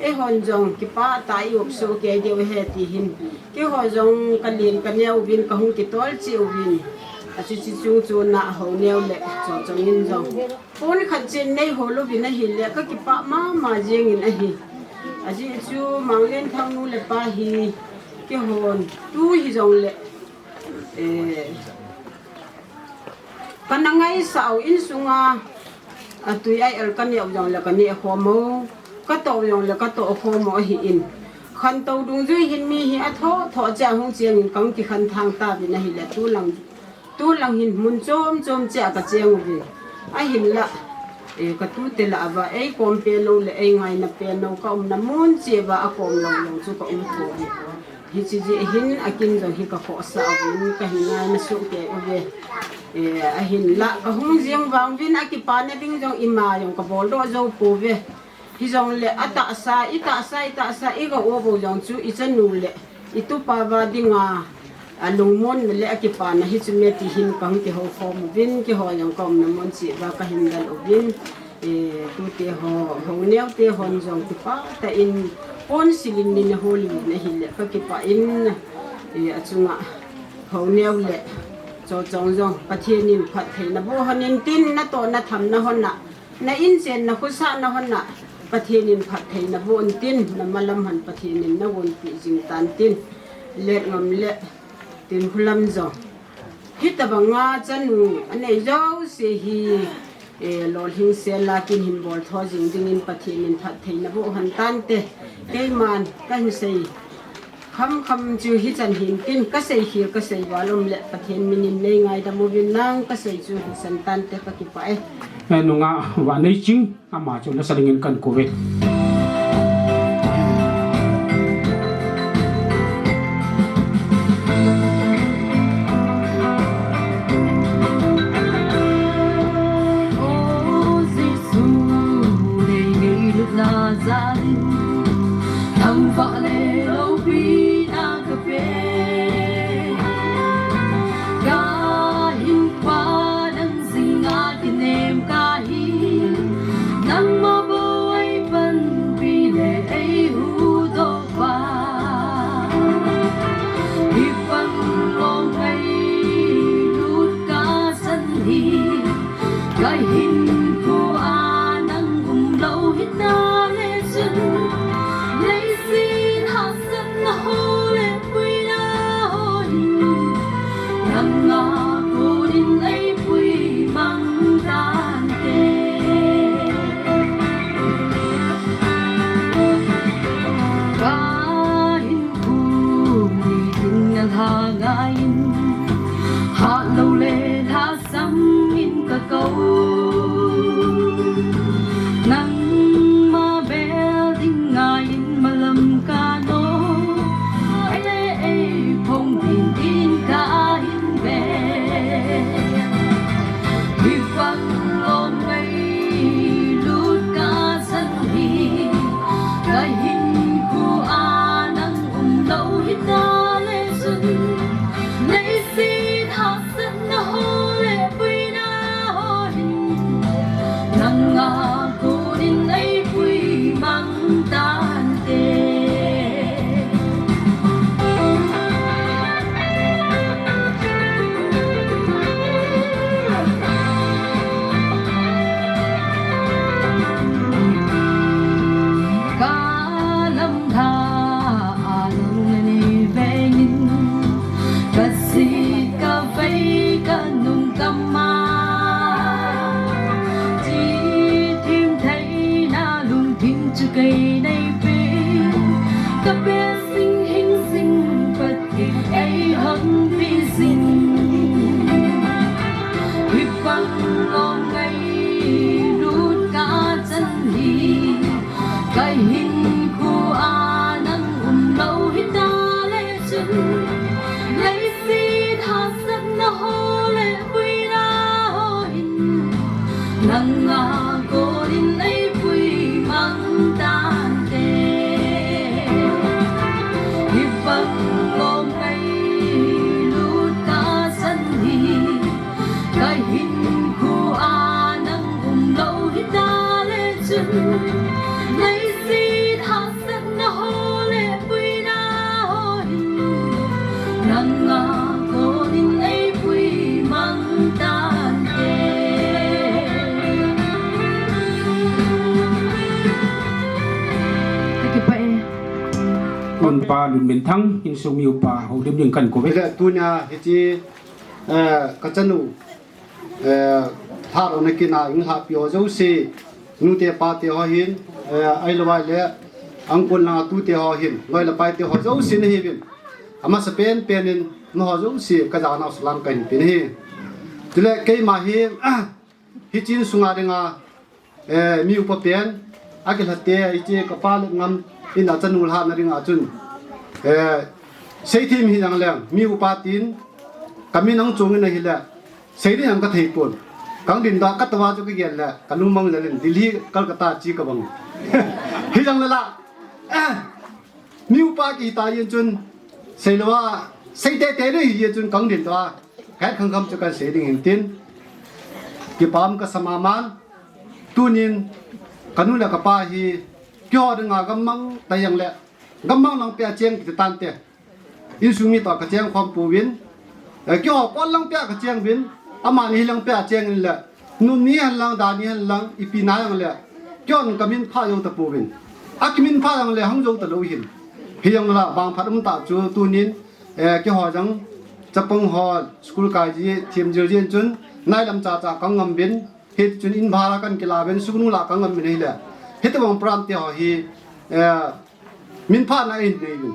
Eihon jong kipah tah a i-op soh kei diu ahi ti hin. Keiho jong ka len ka neo uvin, ka hung kitol cheh uvin. A chuche chung chun a Houneo le Chochong in jong. Pon khat chen nei hol uvin ahile, ka kipah mama jeng in ahi. Ajeh chu Manglenthang nu le pa hi, keihon, tu hijong le, eh, Ka na ngaisah u insunga, a tui a el ka neh u jong le ka neh khom u, ka toh u jong le ka toh khom u ahi in. Khantou dungjui hin mi hi athoh thoh cheh a hung chengin kahung kikhen thang tauvin ahile, tulang, tulang hin mun chom chom cheh a kacheng uvin. Ahinla, eh, katute lah uva eikom peh lou le eingaina peh lou, kaumna mun cheh uva akom lou lou chu kaum pouve. Hiche jeh hin akin jong hi kakhohsah uvin, kahin ngaina soh kei uve. Eh, ahinla kahung jeng vang uvin akipana ding jong ima jong kabol doh jou pouve. Hijongle atahsa, itahsa, itahsa, iga-o bou jong chu ichanu le itupa uva dinga alungmonna le akipana hichu me ti hin kahung kihoukhom uvin, keiho jong kaumna mun cheh uva kahin lal uvin. Eh, tute ho, hou neote hon jong kipah tah in pon silim nin ahol uvin ahile kakipah in, eh, achunga hou neo le chochong jong Pathen in phattheina boh hon intin, natohna thamna hon a, na inchen na khosahna hon a Pathen in phattheina boh intin, namalam hon Pathen in nagonpeh jing tan tin, Letngam le Tinkhulam jong hitobanga chanu anei jouse hi, eh, lolhing sel a kin hin bol tho jing dingin Pathen in phattheina boh hon tante. Keiman kahin sei khamkham chu hichan hintin, kasei khel kasei val um le Pathen min in neingaidam uvin lang kasei chu hichan tante, kakipah e. Eh, nunga Vaneiching, ama chu nasa dingin kahin kouve. O Jesu, nei ngailutna jalin, thangvah le loupina kape. Kahinkhoa nang jinga kinem kahi, nangma bou eipanpi le eihuhdoh pa. Hibang lom ngailut kachan hi, kahinkhoa nang umlou hitale chun, leiset hahsatna ho le puina ho hin, nanga konin eipui mang tante. Kahinkho nitin nalha ngaiyin, hatlou le lhasam in kakou. Nangma bel ding ngaiyin malam kanom, eile eiphong dingin kahin ven. Hibang lom ngailut kachan hi, kahinkhoa nang umlou hitale chun, leiset hahsatna ho le puina ho hin, nanga konin eipui mang tante. Kalam lha a nang nanei vengin, kasit kavei kanung kama, chithim theina lungthim chu kei neipe, kapeh jing hing jing Pathen eihon pe jing. Hibang lom ngailut kachan hi, kahinkhoa nang umlou hitale chun, leiset hahsatna ho le puina ho hin, nanga konin eipui mang tante. Hibang lom ngailut kachan hi, kahinkhoa nang umlou hitale chun, leiset hahsatna ho le puina ho hin, nanga konin eipui mang tante. Kakipah e. Tunpa Lunminthang, insung mi upa houlim ding kahin kouve. Hile tunia hiche, eh, kachanu, eh, lhadohna kit a eilhahpi ho jouse, nute pate ho hin, eh, ahilou le, Angkon langa tute ho hin, loi le paite ho jouse nahiuvin, amasa penpen in nangho jouse kajaonau salam kahin pe nahi. Chule keima hi, hiche in sunga dinga, eh, mi upa pen, akilhate, hiche kapa Letngam in achanu lhahna dinga chun, eh, seithem hijongleng, mi upa tin, kamin ahung chongin ahile, seiding jong kathei pon. Kahung dindoh a katouva chu kagel le, kalungmang jel in, Delhi, Kolkata che kabang. Hijongle la, eh, mi upa kihita jeh chun, seilouva, sei teitei ding ahi jeh chun kahung dindoh a, kahet khangkham chu kahin sei ding ahin tin, kipa um kasa maman. Tunin, kanu le kapa hi, keiho dinga gammang tah jongle, gammang lang peh a cheng kiti tante. Insung mi toh kacheng khom pouvin, eh, keiho kon lang peh a kacheng uvin, amani hi lang peh a cheng in le, nuni hen lang, dani hen lang, ipi na jongle, keihon kaminphah jou tapouvin. Akiminphah jongle hung jou talou hin. Hijongle la, vangphat umtah chu tunin, eh, keiho jong, chapang ho, school kai ji, themjil jin chun, nailam chacha kahung ngam uvin, hichun in bhara kahin kila uvin, suknu la kahung ngam uvin ahile. Hitobang program te ho hi, eh, minphahna ahin nei uvin.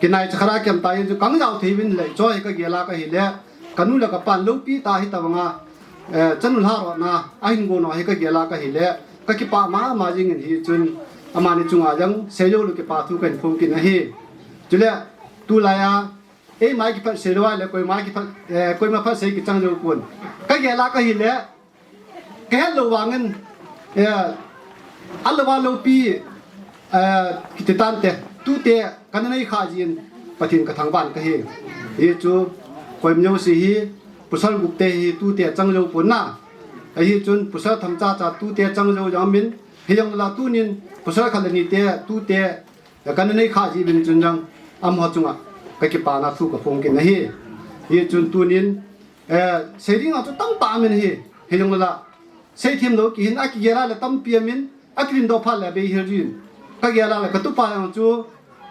Kinai chakhat a kiam tah jeh chun kahung jao thei uvin le, hiche hi kagel a kahile, kanu le kapan loupi tah hitobanga, eh, chanu lhadohna ahin gon u hi kagel a kahile, kakipah mama jing in hichun, amani chunga jong, seilou lou kipa thu kahin phong kit ahi. Chule, tulai a, eima kiphat seilou a le, koima kiphat, eh, koima phat sei kichang jou pon. Kagel a kahile, kahet lou vangin, eh, alouva loupi, eh, kiti tante, tute kana nei khah jeh in Pathen kathangvah in kahi. Hichu, koima jouse hi, pasal gup te hi tute chang jou pon na. Ahi chun pasal themcha cha tute chang jou jong umin, hijongle la tunin pasal khat le nite tute, eh, kana nei khah jeh uvin chun jong, amaho chunga kakipana thu kaphong kit ahi. Hichun tunin, eh, seiding a chu tamtah umin ahi, hijongle la, seithem lou kihin, akigel a le tampi umin, akidindoh phat le abei hel jin. Kagel a le katupa jong chu,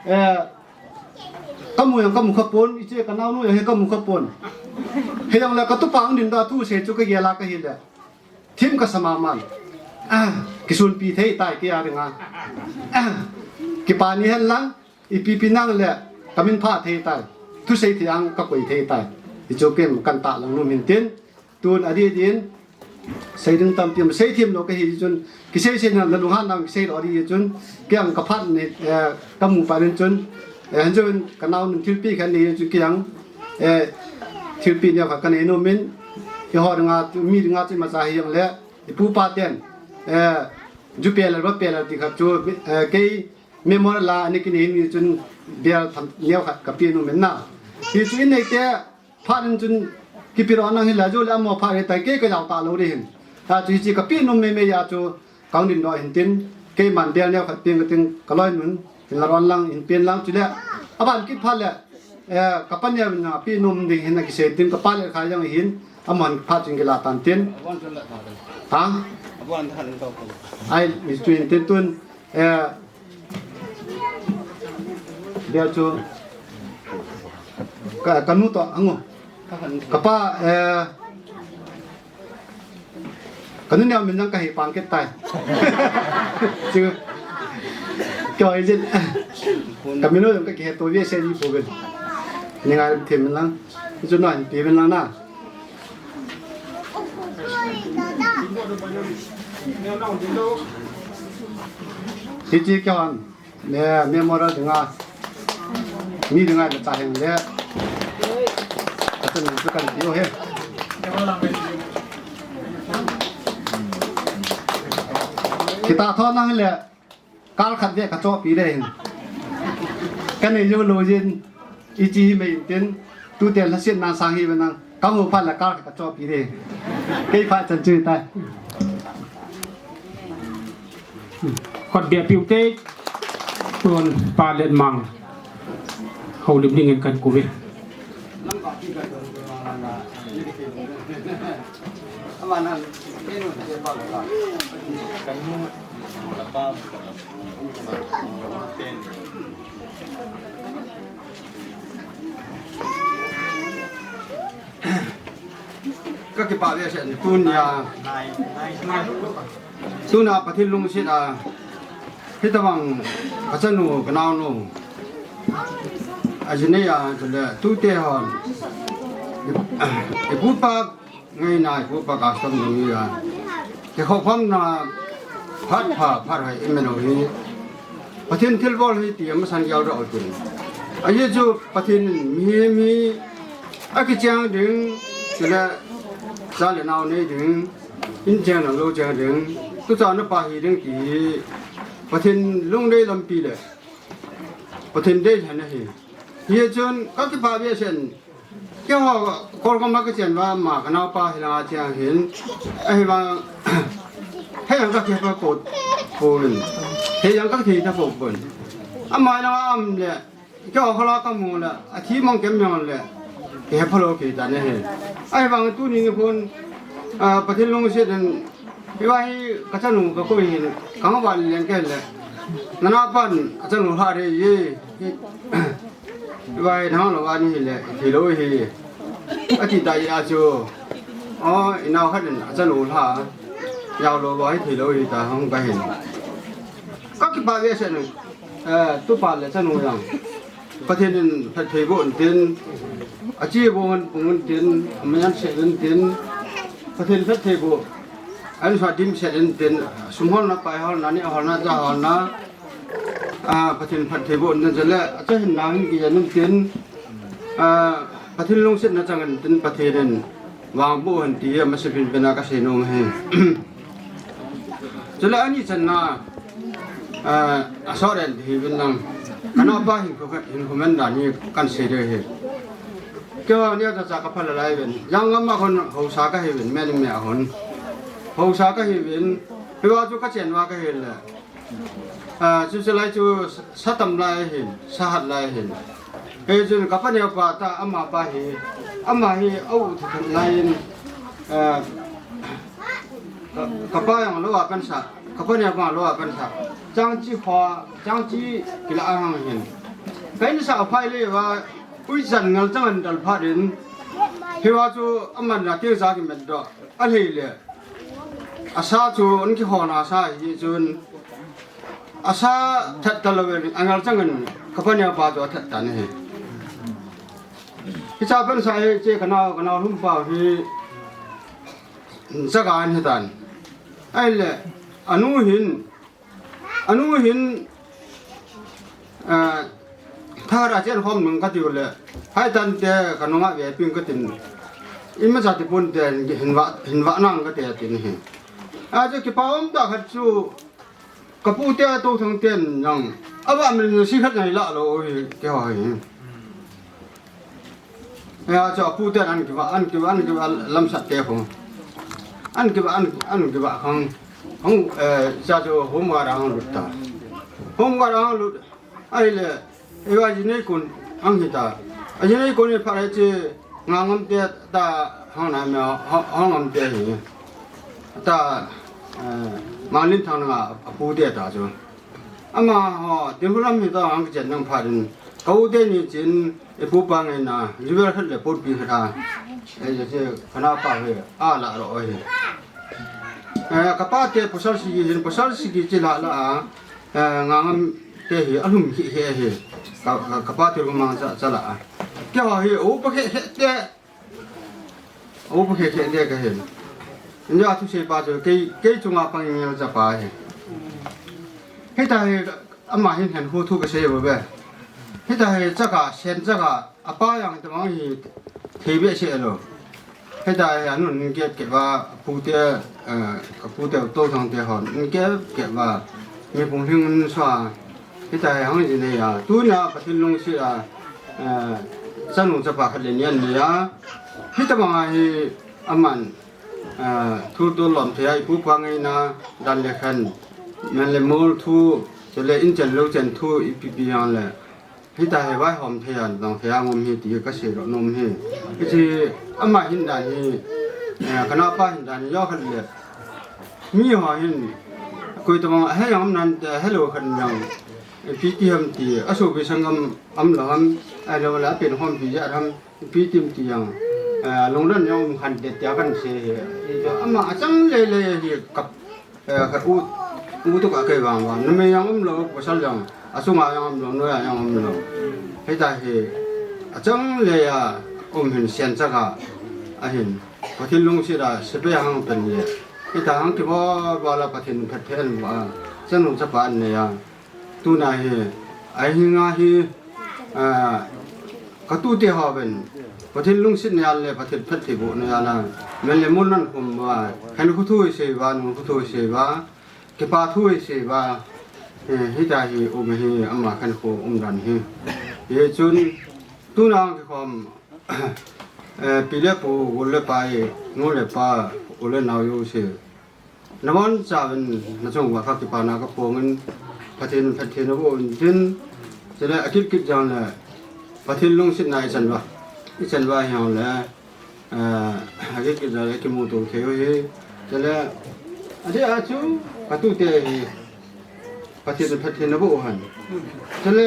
eh, kamu jong kamu kha pon, hiche kanaonu jong hi kamu kha pon. Hijongle katupa hung dindoh a thusei chu kagel a kahile, them kasa maman. Ah, kisunpi thei tai kei a dinga. Ah, kipa ni hen lang, ipi pi nang le, kaminphah thei tai. Thusei thei ang kakoi thei tai. Hichu ken kahin tahlang nom in tin. Tun adih din, seiding tampi um, seithem lou kahi chun, kisei sei na, nalunghan nang kisei lou dih chun, kei jong kaphat ni, eh, kamu phat in chun, eh, hanjou in kanaonun thilpeh khat anei chun kei jong, eh, thilpeh neo khat kanei nom in, keiho dinga, mi dinga chu imacha hijongle, ipu ipa ten, eh, ju pelal, va pelal ti khat chu, eh, kei memorial a ana kinei ni chun bel tham neo khat kapeh nom in na. Hichu inei te, phat in chun kipedoh nang hile, jou le amaho phat hita, kei kajao talou ding ahin. Hichu hiche kapeh nom mei mei a chu, kahung dindoh ahin tin, keiman bel neo khat peng kating, kaloinun, hinla ron lang, hinpen lang chule, aban kit phat le, eh, kapa neo in apeh nom ding ahin akisei tin, kapa le kha jong ahin, amahon phat chun kila tan tin. Ha? Ai, hichu hin tin tun, eh, bel chu, ka, kanu toh, ango. Kapa, eh, kanu neo min jong kahe pang kit tai. Chu, keiho ijin, kamin u jong kakihe to ve se ni pouvin. Ni ngai them min lang. Chu na hin pe min lang na. Hiche keiho, eh, memorial dinga, mi dinga le cha heng le. Kachanu chu kahin pe u ahi. Kitah tho nang le. Kal khat ve kachohpeh ding ahin. Kanei jou lou jin, ichi hi mei tin, tute lhasetna sang hi ve nang, kamu phat le kal khat kachohpeh ding. Kei phat chan chu tai. Khat beh piu te, tun Pa Letmang. Houlim dingin kakou ve. Kakipah ve se tunia. Tuna Pathen lungset a, Hitabang kachanu kanaonu ajinei a chule tute hon ipu ipa ngaina ipu ipa custom ni a kikhophamna phat pha phat hai imenu hi Pathen thilbol hi ti amasan yau ra utin. Ahi chu Pathen mihem hi akicheng ding, chule cha le nao nei ding, in cheng nang lou cheng ding, tuchan na pa hi ding ti hi Pathen lungdei lampi le Pathen deilhen ahi. Hichun kakipah behseh in, keiho Kolgam a kachen uva ama kanaopa hilanga cheng hin, ahivang, hei ang kakipah ko, ko in, hei ang kakithei ta ko pon. Ama hilanga um le, keiho kholai kamu le, athi mang kem mang le, kei hephalou kei ta ne he. Ahivang tuni nikho, ah, Pathen lungset in, hiva hi kachanu kakoi hin, kangval leng kei le. Nanaopan achanu lha re ye. Hiva hi nang lou ani le, hilou hi. Ati ta ya chu. O, inao khat in achanu lha. Yau lou va hi thilou hi ta hung kahin. Kakipah behseh in. Eh, tupa le chanu jong Pathen in phatthei boh intin, achi bou hon pung intin, amajan seh intin, Pathen phatthei boh, ahin sa dimset intin, sum holna, pai holna, neh holna, ja holna, ah, Pathen phatthei boh intin, chule achahin na hin kijen intin, ah, Pathen lungsetna chang intin, Pathen in vangboh hen ti hi amasapen pen a kasei nom ahi. Chule ani channa, eh, asot en ti hi vin lang. Kanaopa hin khu, hin khu men dan hi kan sei ding ahi. Keiho nia cha cha kapha lai vin. Jangam a hon haosa kahi vin, men me a hon. Haosa kahi vin. Hiva chu kachen uva kahi le. Ah, chu, chu lai chu sa tam lai hin, sa hat lai hin. Hichun kapa neopa ta ama pa hi, ama hi au thu thu lai in, ah, ka, kapa jong lou a pansa, kapa neopa lou a pansa. Changchi kho, changchi kila ahang hin. Kahin sa phai le va, uijan ngal chang an dal pha din. Hiva chu aman na ti sa kimen doh. Alei le. Asa chu an kihona sa hi chun. Asa that ta lou in, angal chang in, kapa neopa chu athat tan ahi. Hicha pansa hi che kanao, kanao lhum pa hi, chaga an hitan. Ahile, anu hin, anu hin, eh, thara chen khom nung katiu le, hai tante kanunga ve ping katin, imacha ti pon te hin va, hin va nang kate atin ahi. Achu kipa um ta khat chu, Kapu te a Touthang ten jong, ava min si khat ngai la lou hi, keiho hi. Ya, chu apu ten an kiva, an kiva, an kiva lamsat te ho. An kiva, an, an kiva khang. Hung, eh, cha chu hung va ra hung lut ta. Hung va ra hung lut. Ahile, Eiva jinei kon ang hita. Ajinei kon hi phat hiche Ngangam te ta hang na me ho, ho, Ngangam te hi. Ta, eh, Manlin Thang nga apu te ta chu. Ama ho, Dimhulam hi ta hang chen nang phat in. Kau te ni chin, ipu pa ngai na, river khat le put pi khat a. Ei, je, kana pa he, a la ro hi. Eh, kapa te pasal sigi hin, pasal sigi chi la la a. Eh, Ngangam te hi alhum hi hi hi. Ka, ka, kapa te rumang cha, cha la. Keiho hi, upa khe, khe te. Upa khe, khe te kahi. Nya thusei pa chu, kei, kei chunga pang ngel cha pa hi. Hita hi, ama hin hen hu thu kasei bo be. Hita hi, chaka, sen chaka, Apa jong tabang hi thei behseh lou. Hita hi anun kep kep a, apu te, eh, apu te Touthang te hon, kep kep a, mi pung hling un sua. Hita hi hang jinei a, tuna Pathen lungset a, eh, chanu chapa khat le ni an ni a. Hitabang a hi aman, eh, thu tolom thei a, ipu pa ngaina dan le khan, man le mol thu, chule in chen lou chen thu, ipi pi jong le. Hita hi vaihom thei a, dong thei a ngom hi ti kasei lou nom hi. Hiche ama hin dan hi, eh, kanapa hin dan hi, jo khat le. Mi ho hin, koi tabang, he jong nam te, hello khat jong. Ipi ti ham ti, asopi sanggam am lou ham, ahilou le apen hom pi ja ham, ipi tim ti jong. Eh, lungdon jong um khan det tia kan sei hi. Ama achang lele hi kap. Eh, ka u, U tu ka kei vang vang, numei jong umlou, pasal jong, achunga jong umlou, noiya jong umlou. Hita hi, achang le a, um hin sian chaka, ahin, Pathen lungset a, sepai hang pen le. Hita hang kiba, ba la Pathen phet phet an ba, chanu chapa an ne ya. Tuna hi, ahi nga hi, a, ka tute ho ven, Pathen lungset ne ya le, Pathen phet thei bu ne ya la, men le mun nan khum ba, khen khu thu sei ba, nun khu thu sei ba, Kipa thu hi sei ba, eh, hita hi um hi ama khen khu um dan hi. Hichun, tuna kikhom, eh, pi le pu, u le pa hi, nu le pa, u le nao jouse. Nabonchauvin, nachung uva kha kipana kaphongin, Pathen, Pathen aboh in tin, chule akit kit jong le, Pathen lungsetna ichan uva, ichan uva hi jong le, Ah, akit kit jong le kimuto thei u hi. Chule, adeh a chu, ka tute hi, Pathen, Pathen aboh u hen. Chule,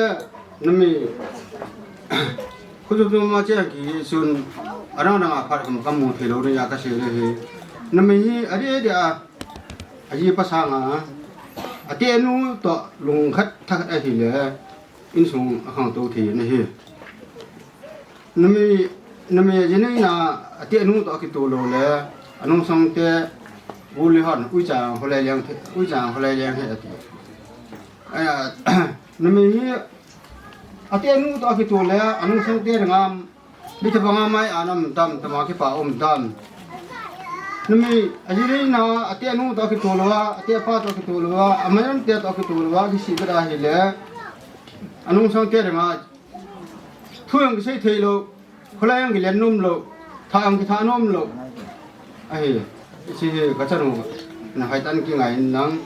numei, khu chu chu ma che kisun, adang dang a phat kam kamu thei lou ni a kasei le hi. Numei hi, adeh deh a, aji pasang a, atenu toh lungkhat thakhat ahile, insung akhangtou thei na hi. Numei, numei ajinei na, atenu toh akitoh lou le, anungsang te, u le hon, uicha holai leng the, uicha holai leng he ati. Aya, numei hi, atenu toh akitoh le, anungsang te ngam, mi te banga mai anam dam, tama kipa um dam. Numei, ajinei na, atenu toh akitoh lou a, atepa toh akitoh lou a, amajan te toh akitoh lou a, kisih beda hile, anungsang te ngam, Thu jong kisei thei lou, kholai jong kilen nom lou, tha jong kitha nom lou. Ahi, hiche hi kachanu, na haitan kingai in lang.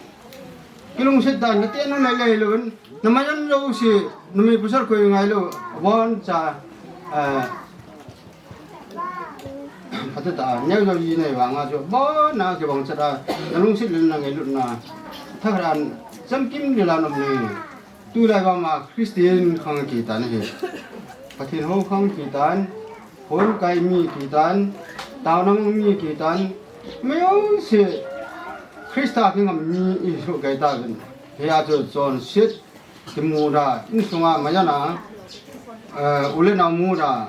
Kilungset tan, natenu nai lei lou in, namajan jouse, numei pasal koi ngai lou, aboncha, eh, phatah tah, neo jou ji nei vang a chu, abon a kibang chat a, nalungset le nangailutna, thakhat a, chamkim dila nom ni. Tulai vang ma Christian khang kitan ahi. Pathen hou khang kitan, hon kai mi kitan, taonang mi kitan, mi jouse Christa kingam mi isoh kai tauvin. Hia chu chonset, kimu da, insunga majan a, eh, u le nao mu da,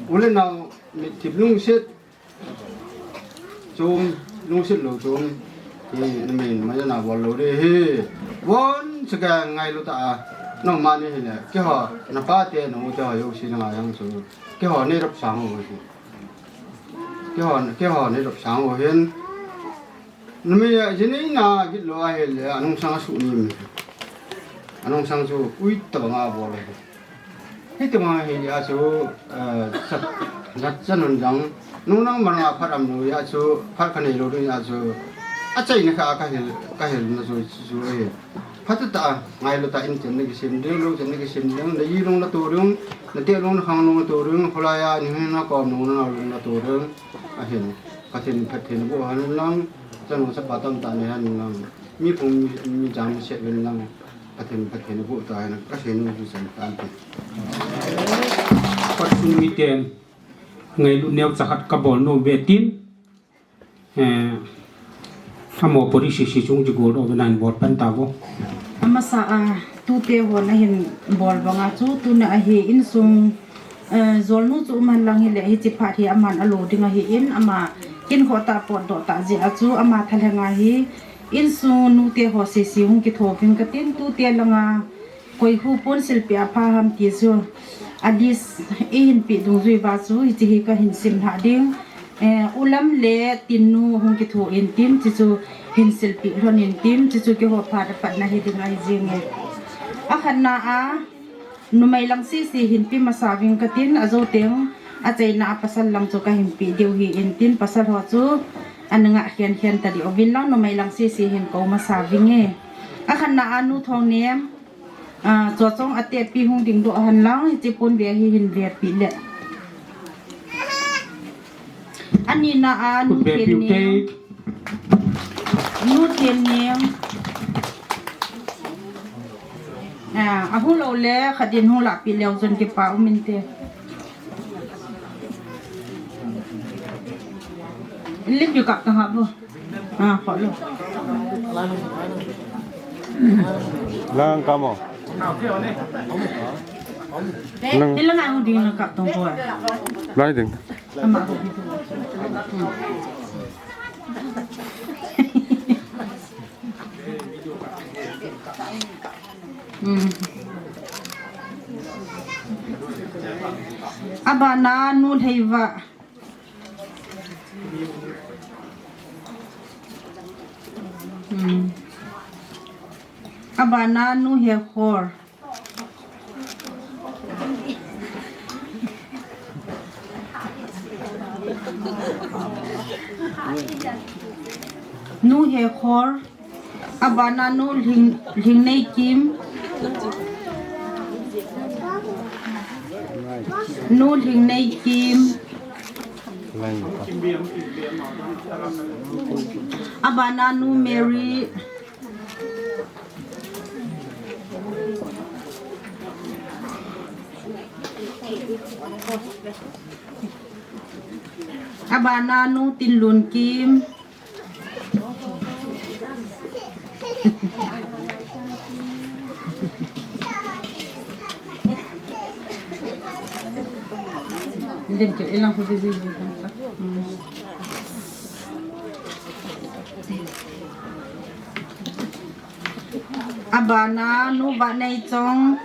u le nao mitlhi lungset, Chom, lungset lou chom. Hi, namin, majan a bol lou ding hi. Bon, chaka ngailu ta a. Nangma ni hile, keiho, napa te, nau te ho, jouse nanga jong chu. Keiho, neirop sang u hi. Keiho, keiho, neirop sang u hin. Numei a, jinei na, git lou ahile, anungsang asuh nim. Anungsang chu, ui tabang a bol hi. Hiti ma hi a chu, eh, sa, na chanun jang, nung nang man a phat am nu a chu, phat kanei lou ding a chu, achaina kha kahil, kahil na chu, chu e. Phat ta, ngailu ta in chen na kisem ding, lou chen na kisem ding, na ji lung na to ding, na te lung na khang lung na to ding, kholai a, ni na kom lung na lung na to ding, ahin, Pathen, Pathen bu han lang, chanu chapa tam ta ne han lang, mi phung mi, mi jang mi se ven lang. Pathen, Pathen bu ta na ka se nu ju san tan te. Pathen mi ten ngailut neo cha khat ka bol nom ve tin. Eh, amo pori si si chung ji gol o nan bol pan ta vo. Amasa a tute hon ahin bol banga chu tuna ahi insung Eh, jolnu chu um hen lang hile, hiche phat hi aman alo ding ahin, ama kinkhoh tah potdoh tah jeh a chu, ama thalheng a hi, insung nute ho sese hung kitho ving katin, tute langa koi hu pon silpi apha ham ti chu, a list eihin pe dungjui uva chu, hiche hi kahin sim lha ding. Eh, u Lam le Tinnu hung kitho in tin, chuchu hin silpi lhon in tin, chuchu keiho phat apatna hi ding ahi jenge. Akhatna a, Numei lang sese hin pe masa ving katin, ajo teng, achaina a pasal lang chu kahin pe diu ahin tin, pasal ho chu, ana ngah khen khen ta diu vin lang, numei lang sese hin kou masa vinge. Akhatna a nu Thongnem, a, Chochong ate pi hung dingdoh hen lang, hiche pon ve hi hin ve pi le. Anina a nu Thien Neng. Nu Thien Neng. A, ahung lou le, khat in hung lahpi leu chun kipa um inte. Lim ju kap ta ha bo. A, kho lou. Lang kamo. Lang. Ilang ang ding na katong ko. Lai ding. Ama ko. Hmm. Abana nu Lheiva. Hmm. Abana nu Hekhor. Nu Hekhor. Abana nu Lhing, Lhingneikim. Nu Lhingneikim. Abana nu Mary. Abana nu Tinlunkim. Abana nu Vaneichong.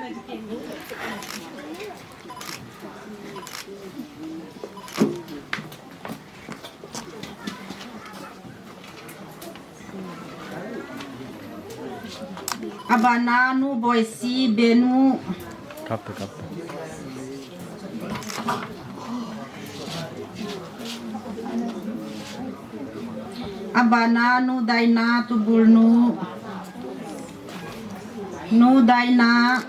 Abana nu Boisi Benu. Kap ta, kap ta. Abana nu Daina Tubulnu. Nu Daina.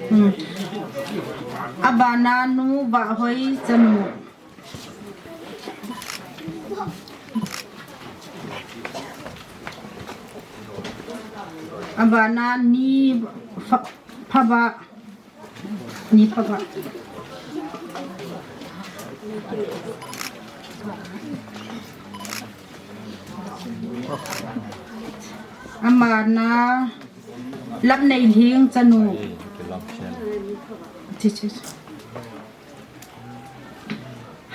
Hmm. Abana nu Vahhoi Chanu. Abana ni Pha-, Phaba. Ni Phaba. Abana Lamneilhing Chanu. Chi, chi, chi.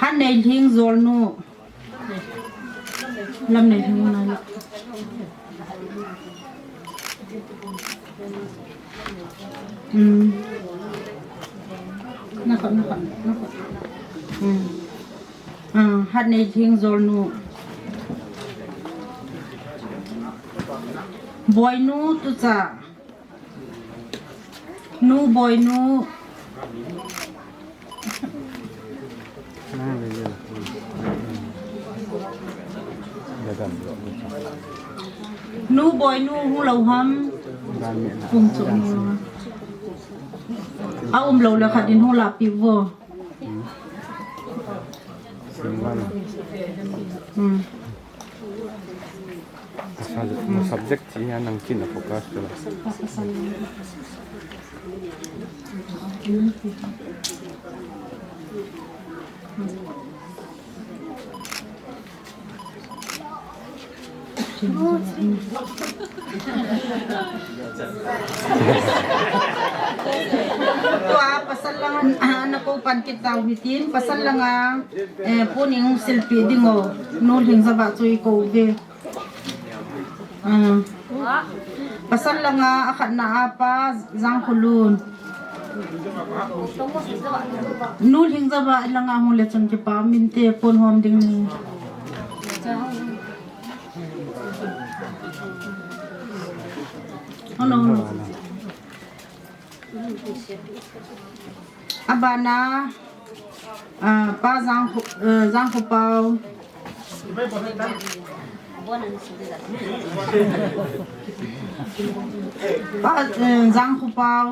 Hatneilhing Jolnu. Lamneilhing na la. Hmm. Nakha, nakha, nakha. Hmm. Ah, Hatneilhing Jolnu. Boinu Tucha. Nu Boinu. Nu Boinu hung lou ham. Pung chu. A um lou le khat in hung lapi vo. Hmm. Pasal, mo subject chi a nang chin a focus tu la. Tua pasal langa, ah, na ko pan kit tau hitin, pasal langa, eh, puning silpi dingo, nu Lhingzava chu i ko ve. Ah. Pasal langa akhatna a Pa Jangkholun. Nu Lhingzava langa hung le chun kipa min te pon hom ding ni. Hello. Abana, ah, Pa Jangkho-, eh, Jangkhopao. Pa, eh, Jangkhopao.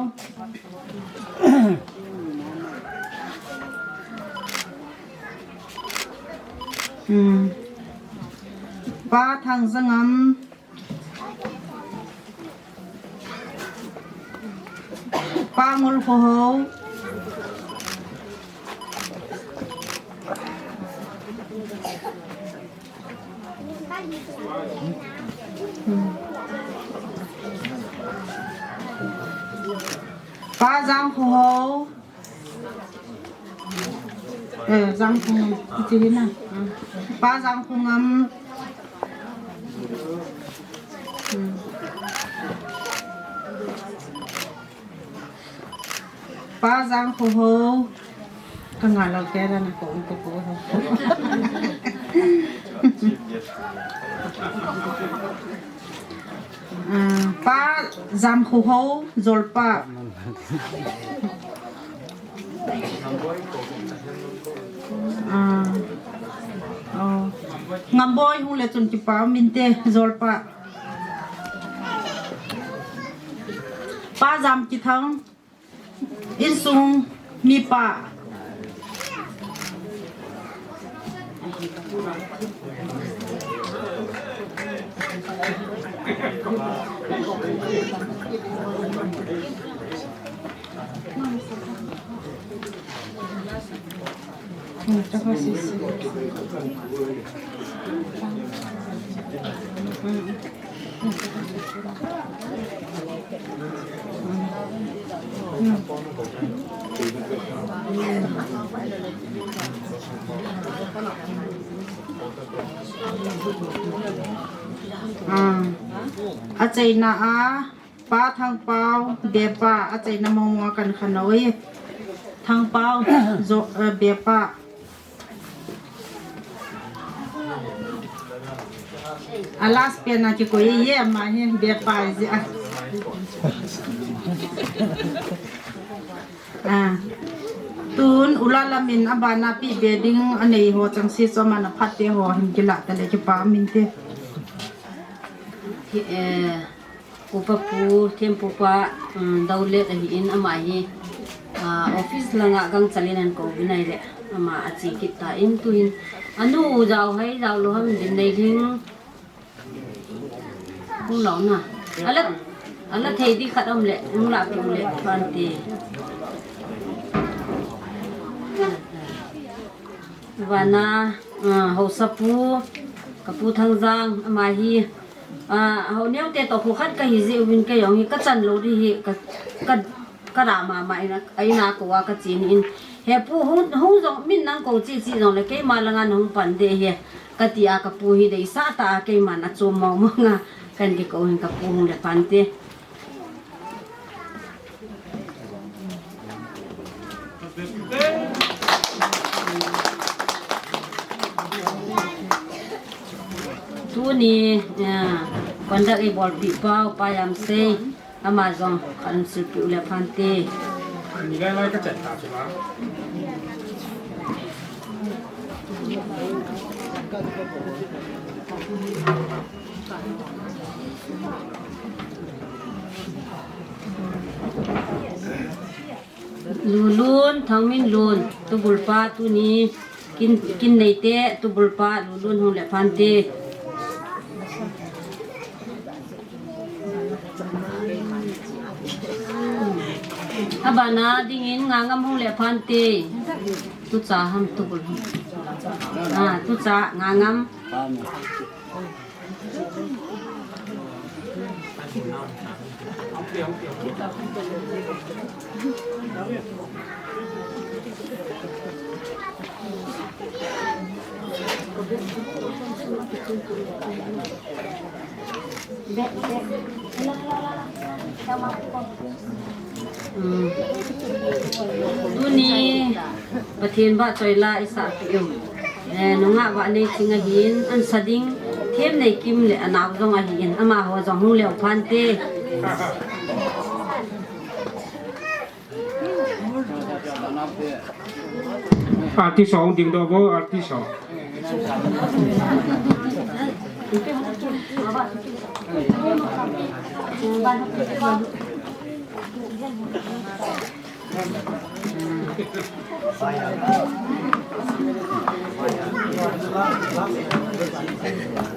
Hmm. Pa Thangzangam. Pa Ngulkhohao. Pa Jangkhohao. Eh, Jangkhohngam. Iti hi na. Pa Jangkhohngam. Hmm. Pa Jangkhohao. Ka ngah lou kei la na ko ko ko. Ah, Pa Jangkhohao, Jolpa. Ah, oh. Ngamboi hung le chun kipa um inte, Jolpa. Pa Jamkithang. Insung mipa. Ah. Achaina a Pa Thangpao, Bepa, achaina mong mong a kan khan oi. Thangpao, jo, eh, Bepa. A last pen a kikoi e, ama hi Bepa ji a. Ah. Tun, u Lalamin abana pi be ding anei ho chang si, so mana phat te ho hin kila ta le kipa min te. Hi, eh, Upa pu, Thempu pa, um, Daulet ahi in ama hi, ah, office langa gangchal in an kou vinai le, ama ache kit ta in tuin, anu u jao hai, jao lou ham din nei ding. Hung lou na. Ala, ala thei di khat um le, hung la pi le, pante. Vana, ah, Haosapu, kapu Thangjang, ama hi, ah, Haoneo te toh khu khat kahi jeh uvin kei jong hi kachan lou di hi, ka, ka, ka ra mama in a, a in a kou a kache ni in. He pu hung, hung jong min nang kou che che jong le keima langa nahung pan de hi, kati a kapu hi deisah ta a keima na chom mong mong a, kan kikou hin kapu hung le pante. Tuni, ah, conduct eibolpi pau, Pa Jamsei, ama jong khan silpi u le phante. Lulun, Thangminlun, tubulpa tuni, kin, kin neite, tubulpa, Lulun hung le phante. Abana dingin Ngangam hung le phante. Tucha ham tubul. Ah, tucha Ngangam. Hmm. Tuni Pathen vahchoila isahpi u. Eh, nungah vah nei ching ahin, ansa ding, Themneikim le anao jong ahin, amaho jong hung leu phante. Artist ho ding doh vo, artist ho.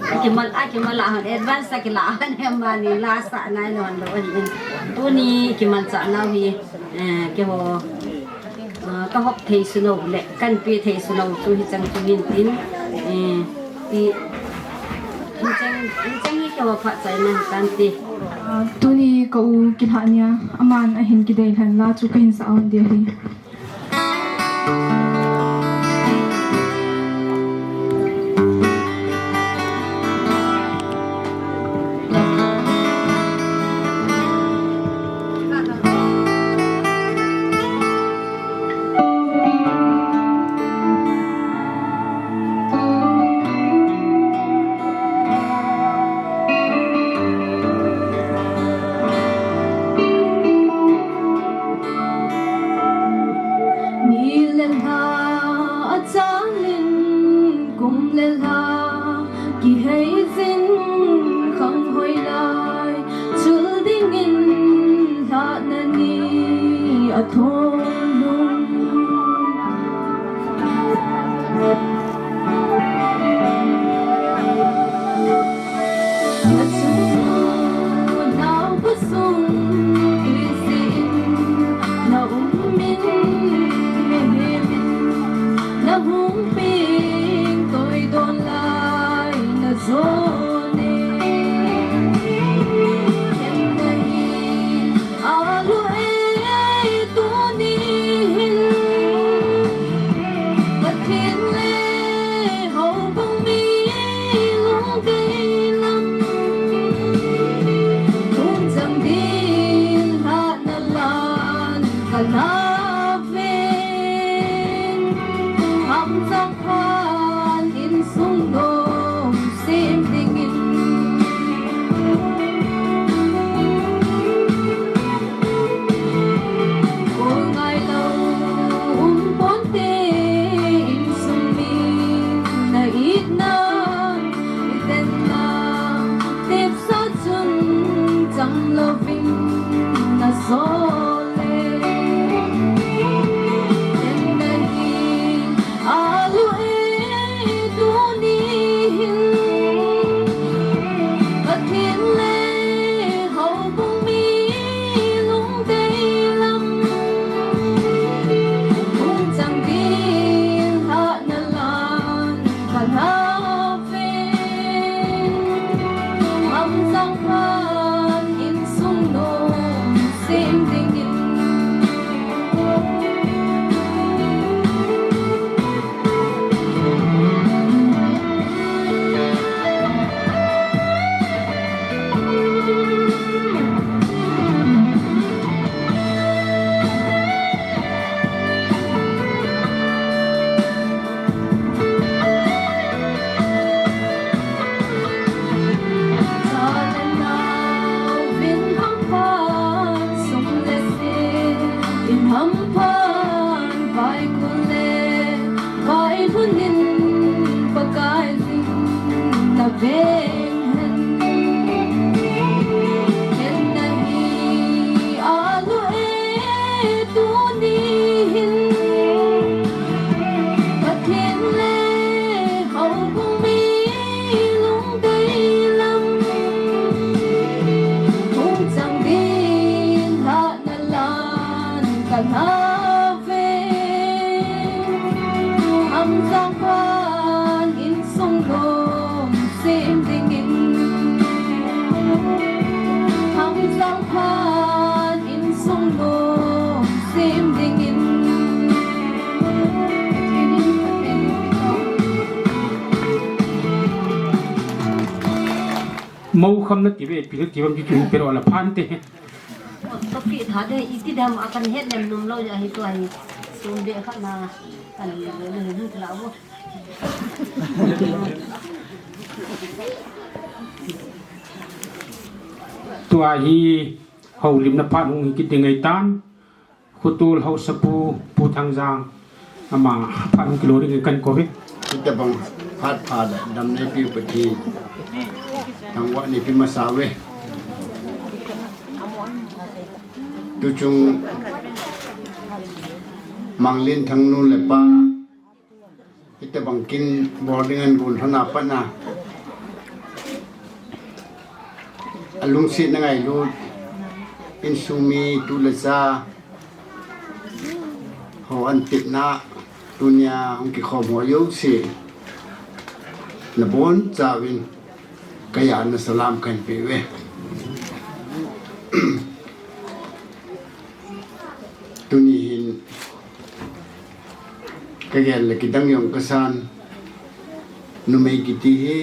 Akimal, akimal a hon, advance a kila hon, he mani la sa nai lon lo hon. Tuni kimanchah nau hi, eh, keiho, ah, ka hop thei suno le, kan pe thei suno chu hi chang chu hin tin, eh, ti, Inchang, inchang hi keiho phat chaina hitante. Ah, tuni ka u kilhah nia, aman ahin kidei lhan la chu kahin sa aum ding ahi. Ni le lha achalin, kum le lha kihei jin, khang hoilai chul dingin lhahna ni athon lhung. Alu e, tuni hin Pathen le houbung mi lungdei lam, hung chang ding lhahna lan ka lha uvin, hamjang phat insung nom sem dingin. Kol ngai lou um ponte, insung mi na itna, itenna, tepsa chun cham louvin na sol e. Ken nahi Alu e, tuni hin Pathen le houbung mi lungdei lam, hung chang ding lhahna lan ka lha uvin, hamjang phat insung nom sem dingin. Cha le nao vin hamphat, sum le sil in hamphat, vaikul le vailhun in Pakai jing na veng hen. Ken nahi Alu e, tuni hin Pathen le houbung mi lungdei lam, hung chang ding lhahna lan ka lha uvin, hamjang phat insung nom sem dingin, hamjang phat insung nom sem dingin. Mo kham na ti ve, pi ti vam ti tu pero la phan te. Topi tha de, iti dam akan het nem nom lou ja hi tua hi. Sum de khat na kan le le ni tla bo. Tua hi houlimna phat hung hi kit ding ahitan. Khotol Haosapu, Pu Thangjang, ama phat hung kilou ding kan kou ve. Hitabang phat pha le dam neipiu Pathen thangvah neipe masa uve. Tuchung Manglin Thangnu le pa, hitabang kin bol ding ahin gon lhon a pat na, alungsetna ngailut, insung mi tu le cha ho, an tepna, tunia hung kikhom ho jouse, nabonchauvin kajana salam kahin peuve. Tuni hin kagel le kidang jong kasan, numei kiti hi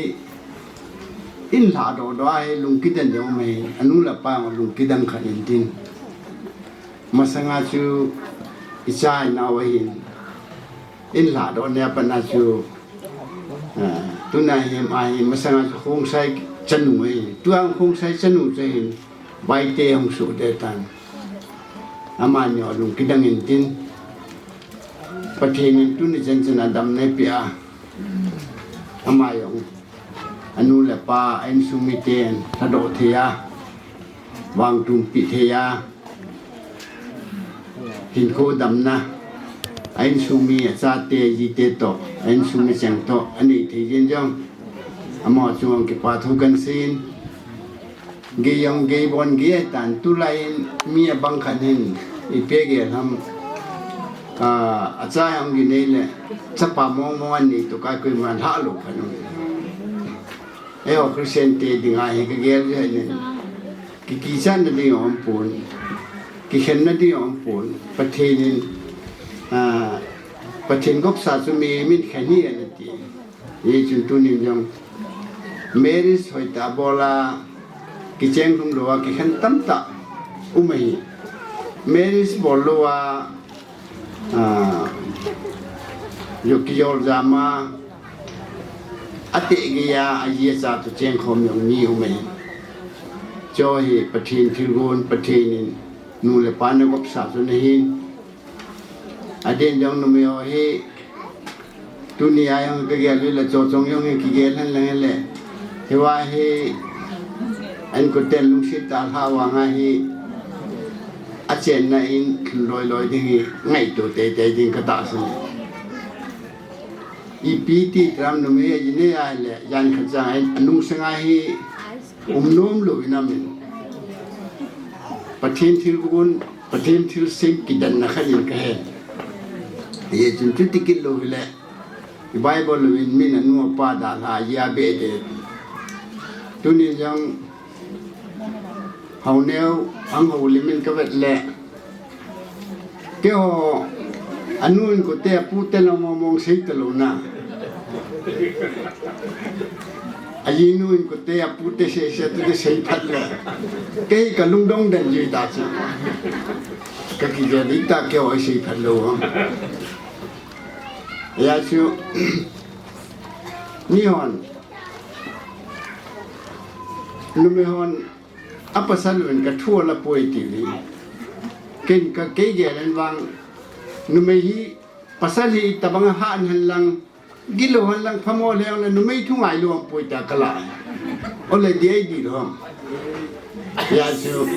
in lhahdoh doh a hi lungkidang jong um ahi, anu le apa jong lungkidang khat intin. Masanga chu icha inao ahin, in lhahdoh ne a pat na chu, ah, tuna hi ama hi masanga chu Khongsai chanu ahi, tua Khongsai chanu chu ahin, Baite hung sohde tan. Amani jong lungkidang intin, Pathen in tuni chan chan a damna eipeh a, ama jong anu le apa, a insung miten lhadoh thei a, vangtunpeh thei a, hinkho damna, a insung mi, achate, ajite toh, a insung mi cheng toh anei thei jeng jong, amaho chunga kipa thu kahin seiyin. Gei jong gei, bon gei ahitan, tulai in mi abang khat hin ipi gel ham, ah, acha jong gei nei le, chapa mong mong anei toh, ka koiman lhahlou khat um. Eiho Christian te dinga hi kagel jeh in, kikichatna ding aumpon, kikhenna ding aumpon. Pathen in, ah, Pathen gopsa chu mihem in khen ahi anati. Hichun tunin jong marriage hoitah a bol a, kicheng lhum lou a kikhen tamtah um ahi. Marriage bol lou a, ah, kijol jam a, ateh gei a, aji acha toh chengkhom jong mi um ahi. Chu hi Pathen thilgon, Pathen in nu le pa nagopsa chu nahin. Adeh in jong numei ho hi, tuni a jong kagel uvin le, chochong jong hi kigel hen lang hile, hiva hi a inkoten lungset tah a lhah vang a hi, achenna in lhun loi loi ding hi ngaito teitei ding katahsan. Ipi ti tam, numei aji nei a hile, jan khat chang a anungsang a hi um nom lou in amin. Pathen thilgon, Pathen thilsem kidanna khat in kahen. Hichun chuti kit lou hile, i Bible uvin min anu apa dalha aji abeh de. Tunin jong Haoneo, Angholim in kavet le, keiho anu inkote apute lama mong sei talou na, ajinu inkote apute sei sei, tute sei phat le, kei kalungdong den ji ta chu. Kakigel ding ta, keiho sei phat lou. Hijeh chun, mihon, numei hon, apasal uvin kathu alapoi tiuve. Ken ka, kei gel in vang, numei hi, pasal hi itobang a hahhen lang, gilou hen lang, phamo lheh hen lang, numei thu ngailou aumpoi tia kalah. Ole dih ai dih lou ham. Hijeh chun,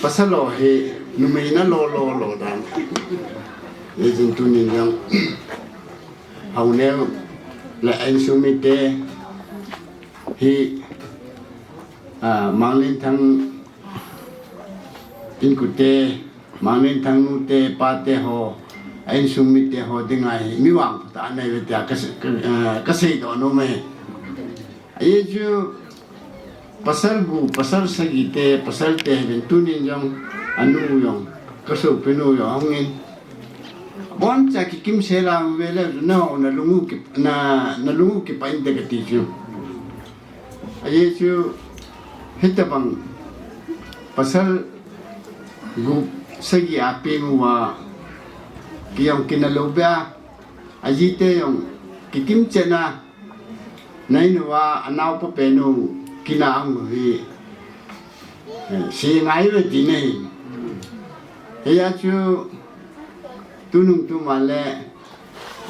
pasal ho hi numei in alo lo lo dan. Hijeh chun tunin jong, Haoneo le a insung mite hi, ah, Manglenthang inkote, Manglenthang nute, pate ho, a insung mite ho dinga hi mi vangphatah anei uve tia ka se-, ka, ah, kaseidoh nom e. Ajeh chu pasal gup, pasal sagi te, pasal te hin tunin jong, anu jong, kasopinu jong ahung in, boncha kikimsel a um uve le, nangho nalung u ki, na, nalung u kipah inte kati chu. Ajeh chu, hitobang pasal gup sagi a peng uva, kei jong kina lou beh a, ajite jong kikim chet na, na in uva anaopa pen u kina ahung hi, eh, sei ngai uve ti nahi. Hijeh chun, tunung tuma le,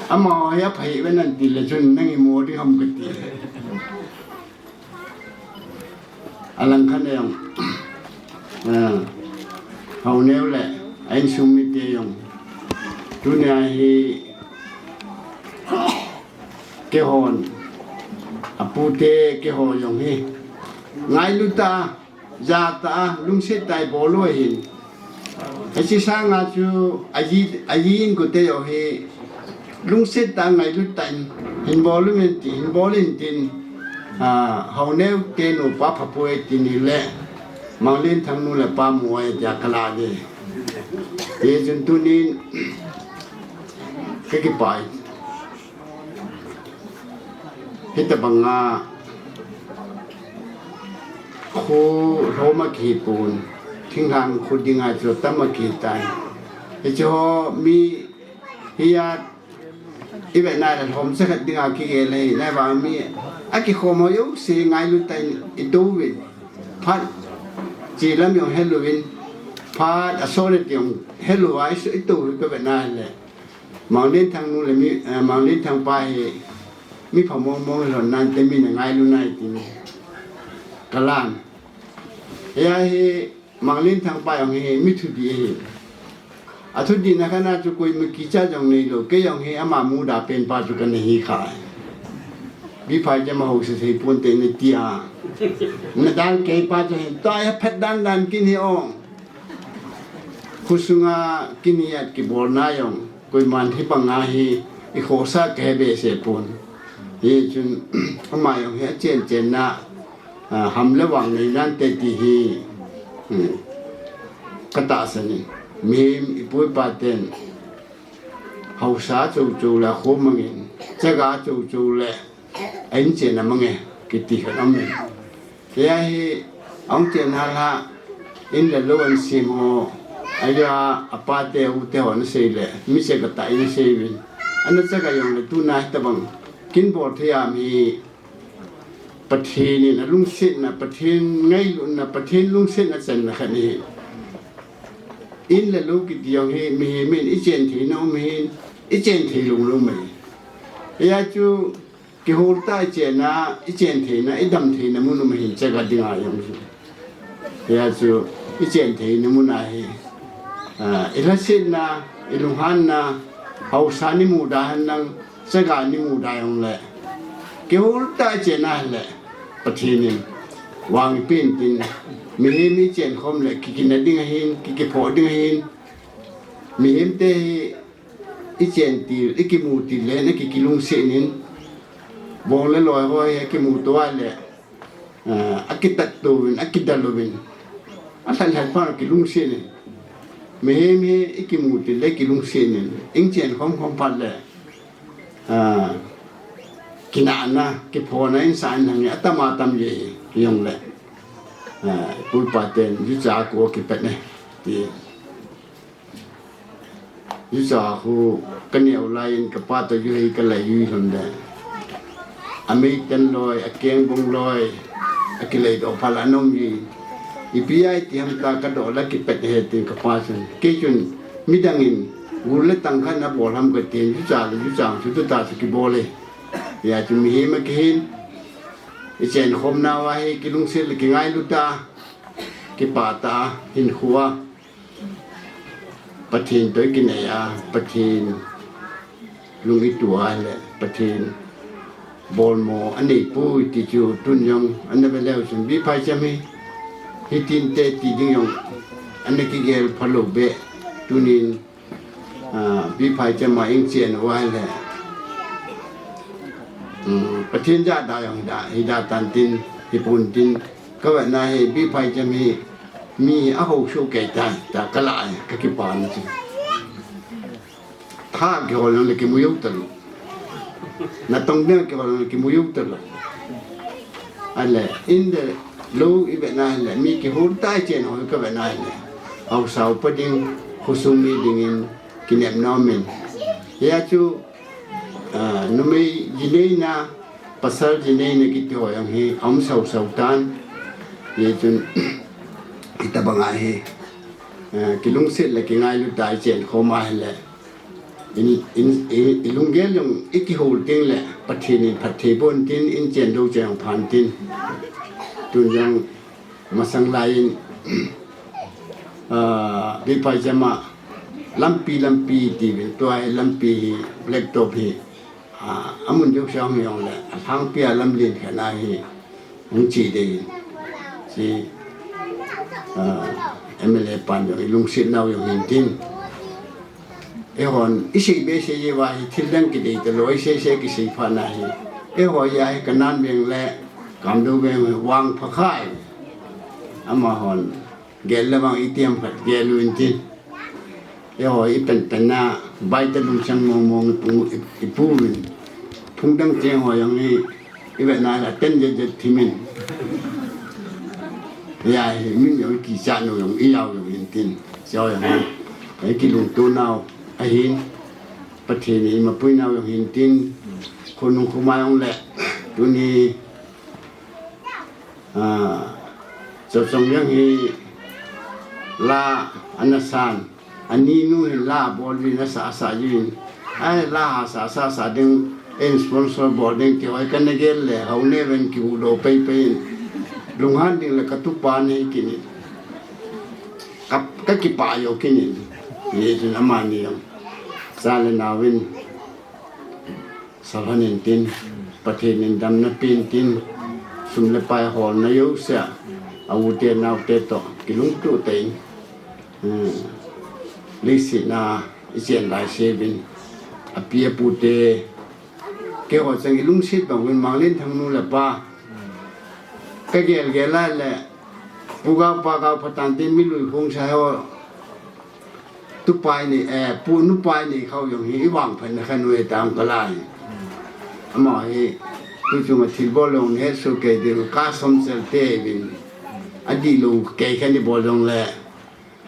amaho hi apha hih uve nan ti le chun, nang imo ding ham kati. Alangkhat a jong, ah, Haoneo le a insung mite jong, tunia hi keihon, apute keiho jong hi, ngailut tah a, ja tah a, lungset tah a ibol u ahin. Hiche sanga chu aji, aji inkote ho hi lungset tah a ngailut tah in hin bol u hen ti, hin bol in tin, Haoneu te nupa phapoi tini le, Manglen thang nu le pa mu e tia kala de. Ye jun tunin kakipai. Hita banga khu Roma ki pun thing hang khu dinga chu tama ki tai. Hicho mi hiya ibe na le hom se khat dinga ki ge le na ba mi a ki khom ho yo si ngai lu tai i tu win. Phat chi lam yong helu win. Phat a so le tiong helu ai su i tu wi ka be na le. Manglen thang nu le mi, eh, Manglen thang pa hi mi pha mong mong lon nan te mi na ngai lu nai ti ni. Kalan. Ya hi Manglen thang pa yong hi mi thu di hi. A thu di na kana chu koi mi ki cha jong nei lo ke yong hi ama mu da pen pa chu kana hi kha. Bi phai ja ma ho se sei pun te ni ti a. Na dan ke pa chu hin ta ya phat dan dan kin hi ong. Khusunga kiniat kibolna yong koiman hi banga hi i khosa ke be se pun. Hi chun ama yong hi a chen chen na, ah, ham le wang nei nan te ti hi, hmm, ka ta sa ni. Mim i pui pa ten hausa chu chu la khu mangin chaga chu chu le a in chen a mange kiti khan amin. Kei a hi ong chen hal ha in le lo an sim ho. Aya a pa te u te ho na sei le mi se ka ta in sei win. Ana cha ka yong le tu na ta bang kin bor thei a mi Pathen in a lungsetna, Pathen ngailutna, Pathen lungsetna channa khat ni. In le lo kiti yong hi mihem in i chen thei na um hin i chen thei lung lo mai. Aya chu Kihol ta i chenna, i chen theina, i dam theina mun um hin chaga dinga yong chu. Tia chu i chen theina mun a hi, ah, i lhasetna, i lunghanna, hausa ni mu da han nang, chaga ni mu da yong le. Kihol ta i chenna le, Pathen in vang i pen tin, mihem i chen khom le, kikina ding ahin, kikipho ding ahin, mihem te hi, i chen til, i kimu til le, na ki, kilungset in, bong le loi ho hi, a kimu to a le, ah, a kitat to uvin, a kidal uvin, a lhan lhan pha kilungset in, mihem hi, i kimu til le, kilungset in, ing chen khom khom phat le, ah, kinahna, kiphona in sa in hang, a tam a tam ye, yong le, ah, pulpa ten, ju cha ko kipet ne, ti. Jucha khu ka neo lai in ka pa to ju hei ka lai ju hon de. A mei ten loi, a keng bong loi, a kilei do pha la nom ji. Ipi ai ti ham ta ka do la ki pet he tin ka pa chun. Kei chun midang in gul le tang khan a bol ham ka tin jucha le jucha chu tu ta chu ki bol e. Ya chu mihem a kihin. I chen khom na wa hi ki lungset le ki ngailu ta. Ki pa ta hin khua. Pathen toh i kinei a, Pathen lung i tu a le, Pathen bolmo a nei pui ti chu tun jong, ana ve leu chun, Biphaicham hi, hitin te ti ding jong, ana kigel pha lou be, tunin, ah, Biphaicham a ing chen u a le, um, Pathen ja da jong da, hi da tan tin, hi pun tin, ka ve na hi, Biphaicham hi, mi a ho shu kei tai, ta ka la ai, ka kipan chu. Tha kihol jong le kimu jou talou. Natong ding kihol jong le kimu jou talou. A le, in le lou i ve na le, mi kihol tai chen ho ka ve na le. Haosa upa ding, khosung mi dingin, kinepna um in. Hia chu, ah, numei ji neina, pasal ji neina kiti ho jong hi, a um sau sau tan. Hia chun, hitabang a hi, ah, kilungset le kingailu tai chen khom a hi le. In, in, in, i lunggel jong i kihol ting le, Pathen in phatthei bon tin, in chen dou chen phan tin. Tun jong masang lai in, ah, Biphaicham a lampi, lampi ti vin, tua hi lampi hi, blacktop hi, ah, a mun deuh sang jong le, a lhangpi a lamlen khat na hi, hung chi dei in. Chi, ah, M L A pan jong i lungset nau jong hin tin. Eihon, i sei be sei je va hi, thil dang kidei talou, i sei sei kisei pha na hi. Eiho ya hi ka nan veng le, Kamdou Veng Vangphakhai. Amahon gel le vang itiham khat gel u intin. Eiho ipenpen na baita lungchang mong mong ipu, ipu in. Phungdang cheng ho jong hi ivet na la ten jet jet thimin. Hiya hi min jong ikichat u jong ijao jong hintin. Hiche ho jong hi ikilungto nau ahin. Pathen in eimapui nau jong hintin. Khonung khoma jong le tuni Ah, Chawchong jong hi la ana san, aninu hin la bol uvin asah asah jin. Ai la asah asah asah ding, in sponsor bol ding ti hoi kana gel le, Haoneu in kihuhdoh pei pei in. Lunghan ding le katupa nei kit in. Ka, kakipah jou kit in. Hijeh chun amani jong. Cha le nao in. Salhon intin, Pathen in damna pen tin, sum le pai holna jouse a, a u te nao te toh, kilungto tah in, hmm, leiset a ichen lai seuvin, api apu te, keiho chang ilungset bang uvin Manglenthang nu le pa, kagel gel lai le, Pu Gao Pa Gao phatah in tin mi lui hung sa ho, Tupai nei, eh, pu nupai nei khao jong hi, ivangphatna khat u hitam kalai. Ama hi, tuchunga thilbol jong hesoh kei ding, custom chal te uvin. Adihlou kei khat ibol jong le,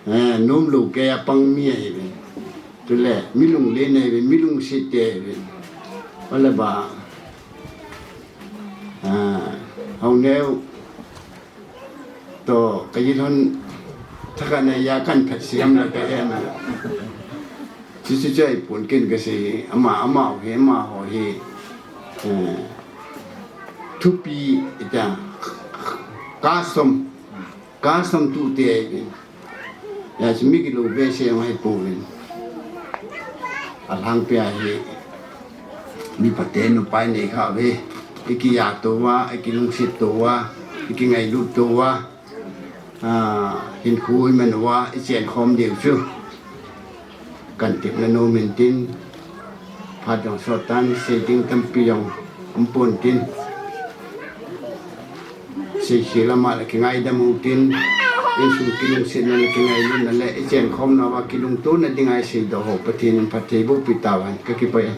eh, nomlou kei apang mi ahiuvin. Chule, mi lunglen ahiuvin, mi lungset te ahiuvin. Ole ba, ah, Haoneu, Toh, kaji lhon thakhat na ja kan phat siam la kahe na. Chuche chu ahipon ken kasei, ama, amaho hi, amaho hi, eh, thupi, ita, custom, custom tu te, Hijeh chun mi kilou behseh jong ahipouvin. Alhangpi a hi, mi phaten nupai nei khah uve. Ikiya tou va, ikilungset tou va, ikingailut tou va. Ah, hinkho iman uva, ichen khom diu chu. Kan tepna nom in tin, phat jong sot tan, sei ding tampi jong um pon tin. Seikhel ama le kingaidam u tin, insung kilungsetna le kingailutna le, ichen khomna uva kilungtona dinga isei doh ho, Pathen in phatthei boh pi tauhen, kakipah e.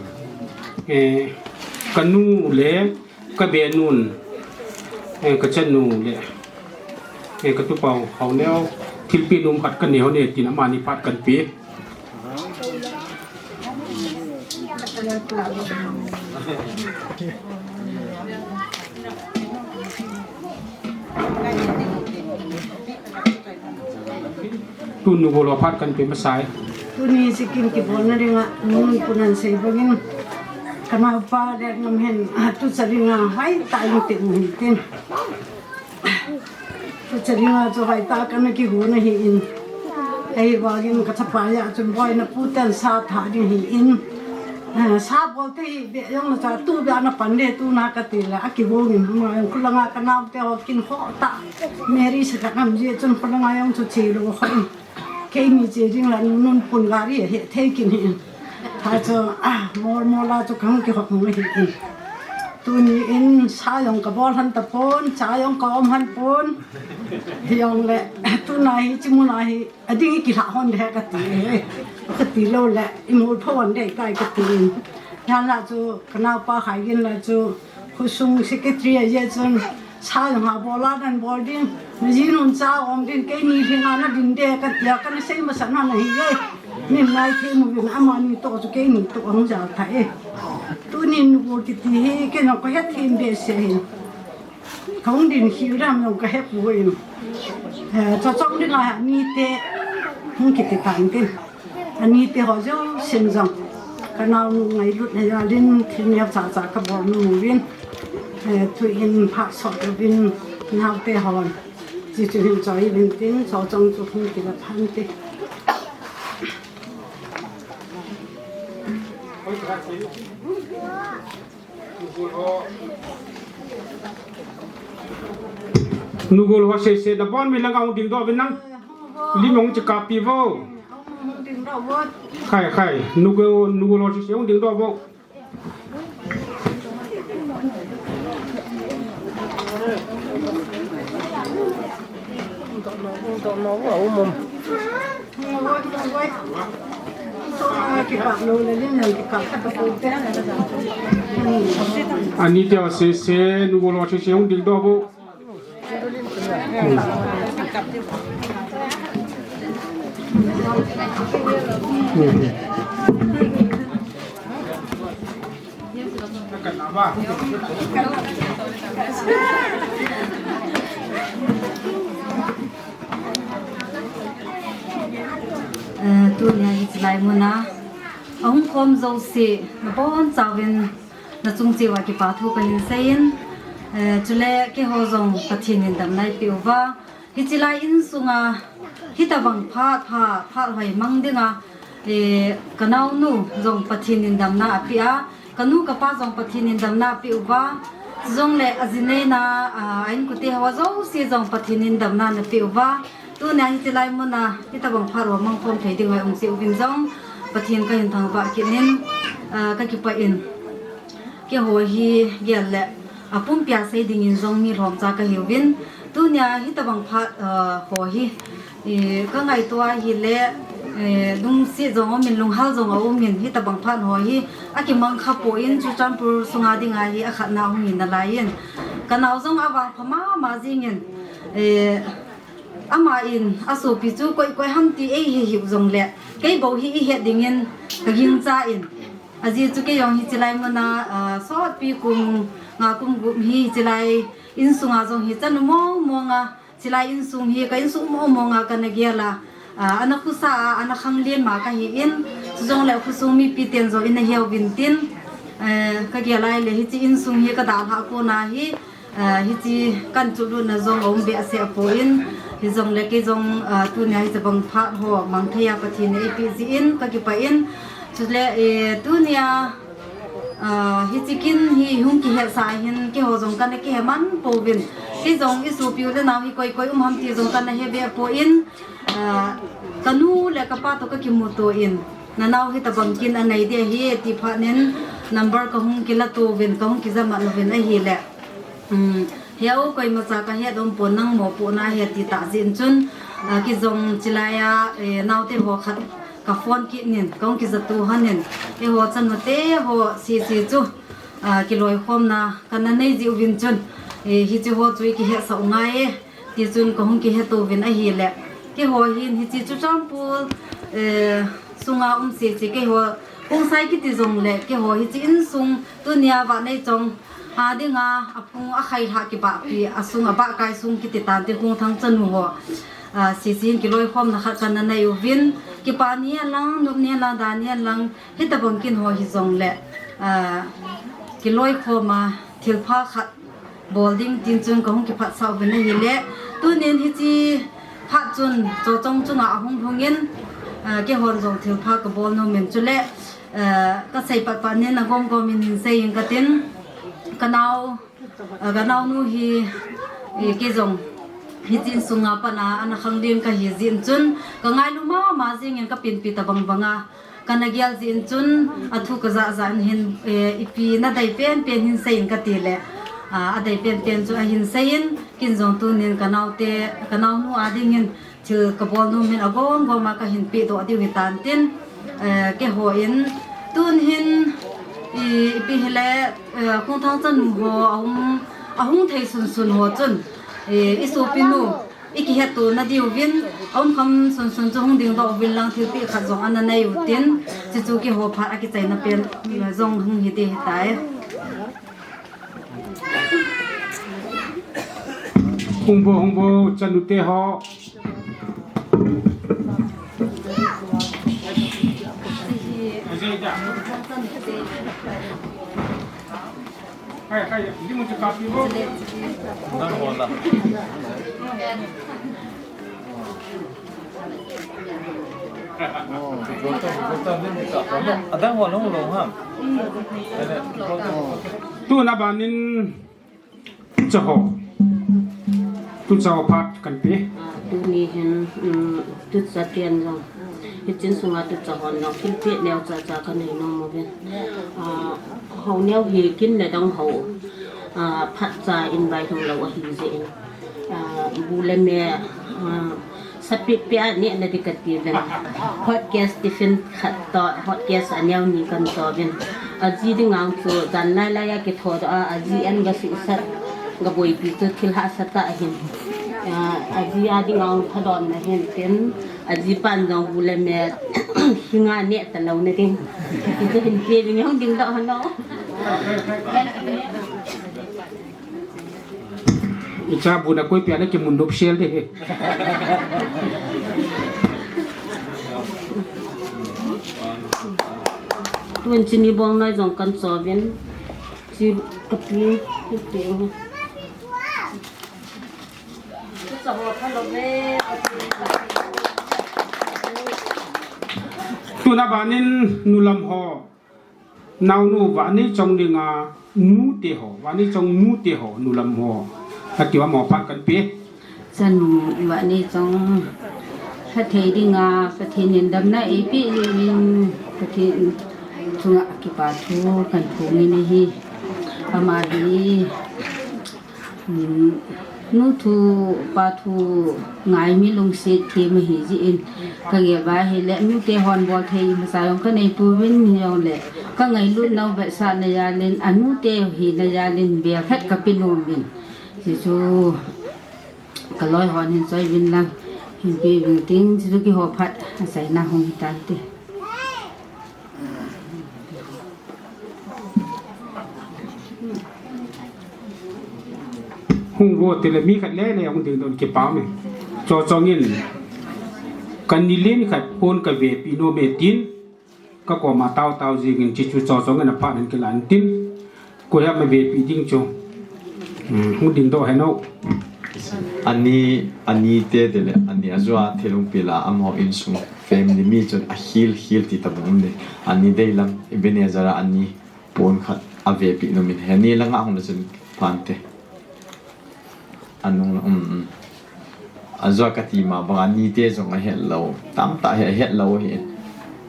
Eh, kanu le, Ka be nun, eh, ka chanu le, eh, ka tupa u Haoneo, thilpeh nom khat ka nei hon e tin amani phat kan pe. Tun nu gol ho phat kan pe masai. Tuni sikin kibolna dinga, nun punan sei bangin. Ka naopa le ngam hen, a, tucha dinga, hoitah in te mu hin tin. Tucha dinga chu hoitah kana kigona hi in. Ahivangin ka chapa ja chun boina pu ten sa tha ding hi in. A, sa bol te hi be jong na cha tu be na pan de tu na ka ti la, a kigong in ma jong khulanga ka naote ho kin ho ta. Mary sa ka ngam je chun khulanga jong chu che lo ho. Keini che ding la nun pun gari he thei kin hi. Tha chu, ah, mol mol a chu kahung kihop ngai hi. Tuni in sa jong ka bol han tapon, cha jong ka om han pon. Hijongle, tuna hi, chimun a hi, ading i kilha hon de ka ti. Ka ti lou le, i mol pho hon de kai ka ti. Jan la chu, ka naopa Khaigin la chu, Khosung secretary ahi chun, sa jong ha bol a nan bol ding, na ji nun cha om ding, keini lhinga na ding de, ka tia, kana sei masat na na hi e. Nin nai thei mu vin, amani toh chu keini toh ahung jal tha e. Tuni nu gol kiti hi, kei jong ka het thim behseh hi. Ka hung ding hi ram jong ka he poi. Eh, Chawchong dinga hi ani te hung kiti tan tin. Ani te ho jousen jong. Ka naonu ngailutna jal in thil neo cha cha ka bol nom uvin. Eh, tu in phah sot uvin naote hon. Chi chu hin choi uvin tin, Chawchong chu hung kila phan te. Nu gol ho sei sei, na bon mi langa hung ding doh uvin nang. Lim hung chika pi vo. Khai, khai. Nu gol, nu gol ho sei sei hung ding doh vo. Ani te sese, nu bolo sese, hung ding doh bou. Eh, tunia hiche lai muna ahung khom jouse, nabonchauvin nachung cheh uva kipa thu kahin seiyin, eh, chule keiho jong Pathen in damna eipeh uva, hiche lai insunga hitobang phat, phat, phat hoi mang dinga, eh, kanaonu jong Pathen in damna apeh a, kanu kapa jong Pathen in damna apeh uva, chujongle ajineina, ah, a inkote ho jouse jong Pathen in damna anapeh uva, tunia hiche lai muna hitobang phat ho mang khom thei ding hoi um jeh uvin jong Pathen kahin thangvah kit in, ah, kakipah in. Keiho hi gel le apumpia sei dingin jong mi lhomcha kahiuvin, tunia hitobang phat, ah, ho hi, eh, kangaito ahile, eh, lungset jong aumin, lunghal jong aumin, hitobang phat ho hi akimang khapon, Churachandpur sunga dinga hi akhatna hung hi nalaiyin, kanao jong avangpha mama jingin, eh, aman asopi chu koi koi ham ti eihe hiu jongle, kei bou hi ihet dingin kagingchan, ajeh chu kei jong hiche lai muna, ah, sotpi kum nga kum gup hi hiche lai insunga jong hi chanu mong monga, hiche lai insung hi ka insung mong monga kana gel a, ah, ana khosa a, ana khanglen ma kahin, chujongle khosung mipiten jong ina heuvin tin, eh, kagel a ahile hiche insung hi kadalhah kona hi, ah, hiche kahin chulutna jong aum behseh pon, hijongle kei jong, ah, tunia hitobang phat ho mang theiya Pathen in eipeh jeh in kakipah in, chule, eh, tunia, ah, hiche kin hi hung kihetsah hin keiho jong kana kihe man pouvin, kei jong isopiu le nao hi koi koi um ham ti jong kana hebeh pon, ah, kanu le kapa toh kakimuto in, nanao hitobang kin anei ding ahi ti phat in number kahung kila touvin, kahung kija mat uvin ahile, um, heu koimacha kahet umpon, nangma mopohna ahi ti tah jeh in chun, ah, kei jong hiche laiya, eh, naote ho khat ka phone kit in kahung kija to hon in, eiho chanute ho sese chu, ah, kiloikhomna kana nei jeh uvin chun, eh, hiche ho chu ikihetsah u ngai e, tichun kahung kihe touvin ahile, keiho hin hiche Churachandpur, eh, sunga um sese keiho Khongsai kiti jongle keiho hiche insung tunia Vaneichong a dinga aphung akhailhah kibahpi, asung abahkai sung kiti tante Khongthang chanu ho, ah, sese hin kiloikhomna khat kana nei uvin, kipa ni hen lang, nop ni hen lang, da ni hen lang, hitobang kin ho hijongle, ah, kiloikhoma thilpha khat bol ding tin chun kahung kiphatsah uvin ahile, tunin hiche phat chun Chorchong chunga ahung lhungin, ah, keihon jong thilpha kabol nomin chule, ah, kasei patpat nin agomgom in hin seiyin katin, kanao, ah, kanaonu hi, eh, kei jong hiche insunga pat a ana khanglen kahi jeh in chun, kangailu mama jingin kapinpi tobang banga kana gel jeh in chun, athu kajah jah in hin, eh, ipi nadei penpen hin seiyin katile, ah, adei penpen chu ahin seiyin, kin jong tunin kanaote, kanaonu a dingin thil kabol nomin agomgom a kahin pehdoh diu hitan tin, eh, keiho in tun hin, i, ipi hile, eh, Khongthang chanu ho ahung, ahung thei sunsun ho chun, eh, isopinu ikihetto nadiuvin, aumkham sunsun chu hung dingdoh uvin lang thilpeh khat jong ana nei utin, chuchu keiho phat akichaina pen jong hung hiding ahitai. Hung bou, hung bou, chanute ho. Adang ho long long ham. Tuna banin tucha ho. Tucha ho phat kanpe. Ah, tuni hin, um, tucha ten jong. Hiche insunga tucha hon jong thilpeh neocha cha kanei nom uvin. Ah, ho neo hi kin le dang ho. Ah, phatcha in vailhung lou ahi jeh in. Ah, bu le me, Ah, sapi pia ni na di kati ben. Hot case tiffin khat to, hot case aneo ni kan to ben. Aji ding ang chu dan lai lai a kitho do a, aji en ga su sat ga boi pi chu thil hahsa tah hin. Ah, aji a ding ang thadon na hin tin, aji pan jong bu le me hinga ne ta lo na ding. Ti chu hin pe ding jong ding do hano. Icha bu na koi pia na kimun nop sel de he. Tun chini bong noi jong kan cho vin. Chi kapi, kapi. Tuna banin nulam ho. Naonu vani chong dinga nute ho, vani chong nute ho, nulam ho. Ati va mo phat kan pe. Chanu vani chong ha thei dinga, Pathen in damna eipe uvin, Pathen chunga kipa thu kan phongin ahi. Ama hi, um, nu thu, pa thu ngai mi lungset them ahi jeh in, ka gel va hile, nute hon bol thei masa jong ka nei pouvin, hijongle ka ngailut nau vetsahna jal in, anute hina jal in, bel khat ka pe nom in. Hichu ka loi hon hin choi vin lang, hin pe vin ting, hichu kihou phat, achaina hung hi tante. Hung vo tile mi khat le le hung ding don kipa me. Cho chong in, kan ni len khat pon ka ve pi nom e tin, ka koma tao tao jing in, chi chu cho chong in aphat in kilan tin. Ko ya ma ve pi ding chu. Hmm, hung ding do he no. Ani, ani te tile, ani ajua thilung pila amaho insung family mi chun ahil, hil ti tabang um ni. Ani deilam, Ebenezer a ani pon khat a ve pi nom in he. Ani langa hung le chun phante. Anung la, um, um. Ajua kati ma bang ani te jong ahet lou. Tamtah hi ahet lou hi.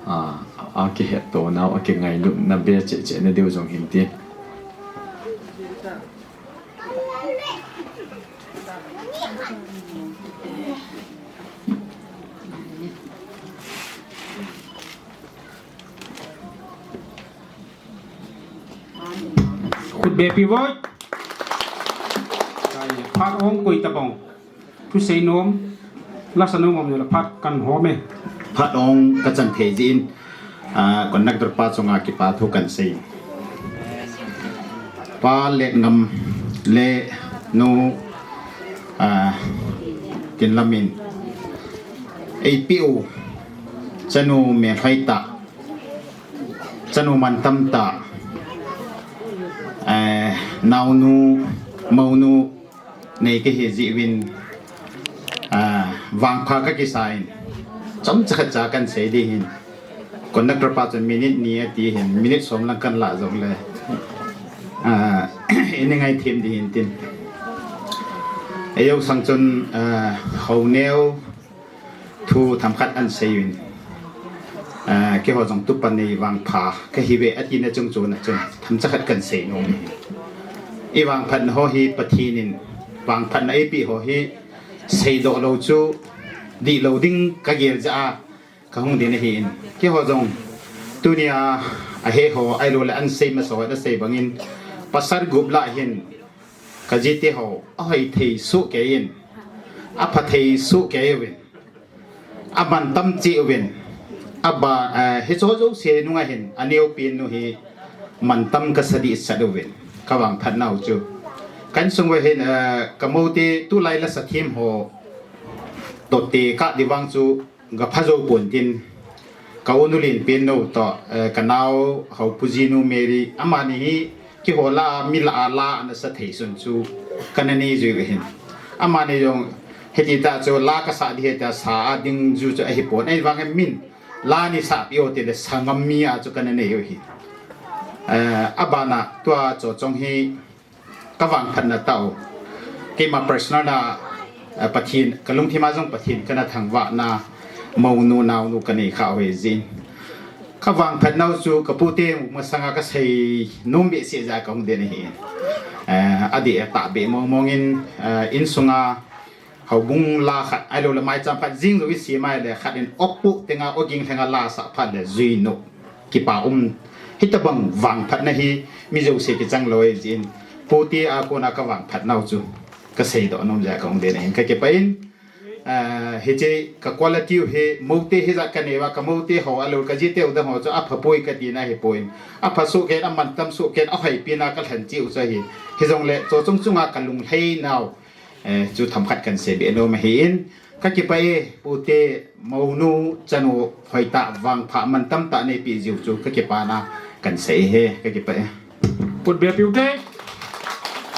A, a kihet to nau, a kingailut na be che che na deu jong hin ti. Khut be pi voi. Phat ong koi tabang. Thusei nom, lasa nom um le phat kan hom e. Phat ong ka chan thei jin, ah, conductor pa chunga kipa thu kan sei. Pa Letngam le nu, ah, Tinlam in eipe u, chanu melhoi tah, chanu mantam tah, eh, naonu, mounu, nei kahi jeh uvin, ah, vangpha ka kisa in, chomcha khat cha kan sei ding hin. Conductor pa chun minute ni ati hin, minute som lang kan la jong le, ah, ini ngai them ding hin tin. Eio sang chun, ah, hou neo, thu themkhat an sei uvin. Ah, keiho jong tupa nei vangpha kahi uve ati na chung chun a chun themcha khat kan sei nom e. I vangphatna ho hi Pathen in vangphatna eipe ho hi seidoh lou chu dihlou ding ka gel jeh a ka hung ding ahi in. Keiho jong tunia ahe ho ahilou le an sei masa ho na sei bangin pasal gup lah hin ka jite ho ahoi thei soh kei in, apha thei soh kei uvin. Amantam cheh uvin, aba, eh, hicho jouse nunga hin, aneo pen nu hi mantam kasa dehset uvin, ka vangphat nau chu. Ka insung uva hin, eh, ka moute tulai lasa them ho toh te ka ding vang chu, ga pha jou pon tin, ka u nu len pen nu toh, eh, ka nao hou pu jinu Mary, amani hi, keiho lah a, mi lah a, la ana sa thei sun chu kana nei jui u hin. Amani jong hiti tah chu la kasa ding ahi tia sa a ding ju chu ahi pon. Ahivangin min la nei sa peh o ti le sa ngam mi a chu kana nei u hin. Eh, abana tua Cho Chong hi ka vangphatna tah u. Keima personal na, eh, Pathen, ka lungthim a jong Pathen kana thangvahna, mounu, naonu ka nei kha u ahi jin. Ka vangphat nau chu ka pute masanga ka sei nom behseh jeh a ka hung den ahi. Eh, adeh a tahbeh mong mong in, eh, insunga Houbung la khat, ahilou le maicham khat, jing jou isem a le khat in opu tenga oging lhenga la sah phat le juinop kipa um. Hitobang vangphatna hi mi jouse kichang lou ahi jeh in, Pu te a kona ka vangphat nau chu ka seidoh nom jeh a ka hung den ahin ka kipah in. Ah, hiche ka quality u hi moute hijat ka nei uva, ka moute ho ahilou ka jiteu dang ho chu apha poi ka tina ahipoi. Apha soh kei in, amantam soh kei in, ahoipi na ka lhen cheh u chu ahi. Hijongle chu chung chunga ka lunglhai nau, eh, chu themkhat kan seibe nom ahin. Ka kipah e, Pu te, mounu, chanu, hoitah, vangpha, mantam tah neipe jiu chu ka kipana kan sei e, ka kipah e. Put be piu te.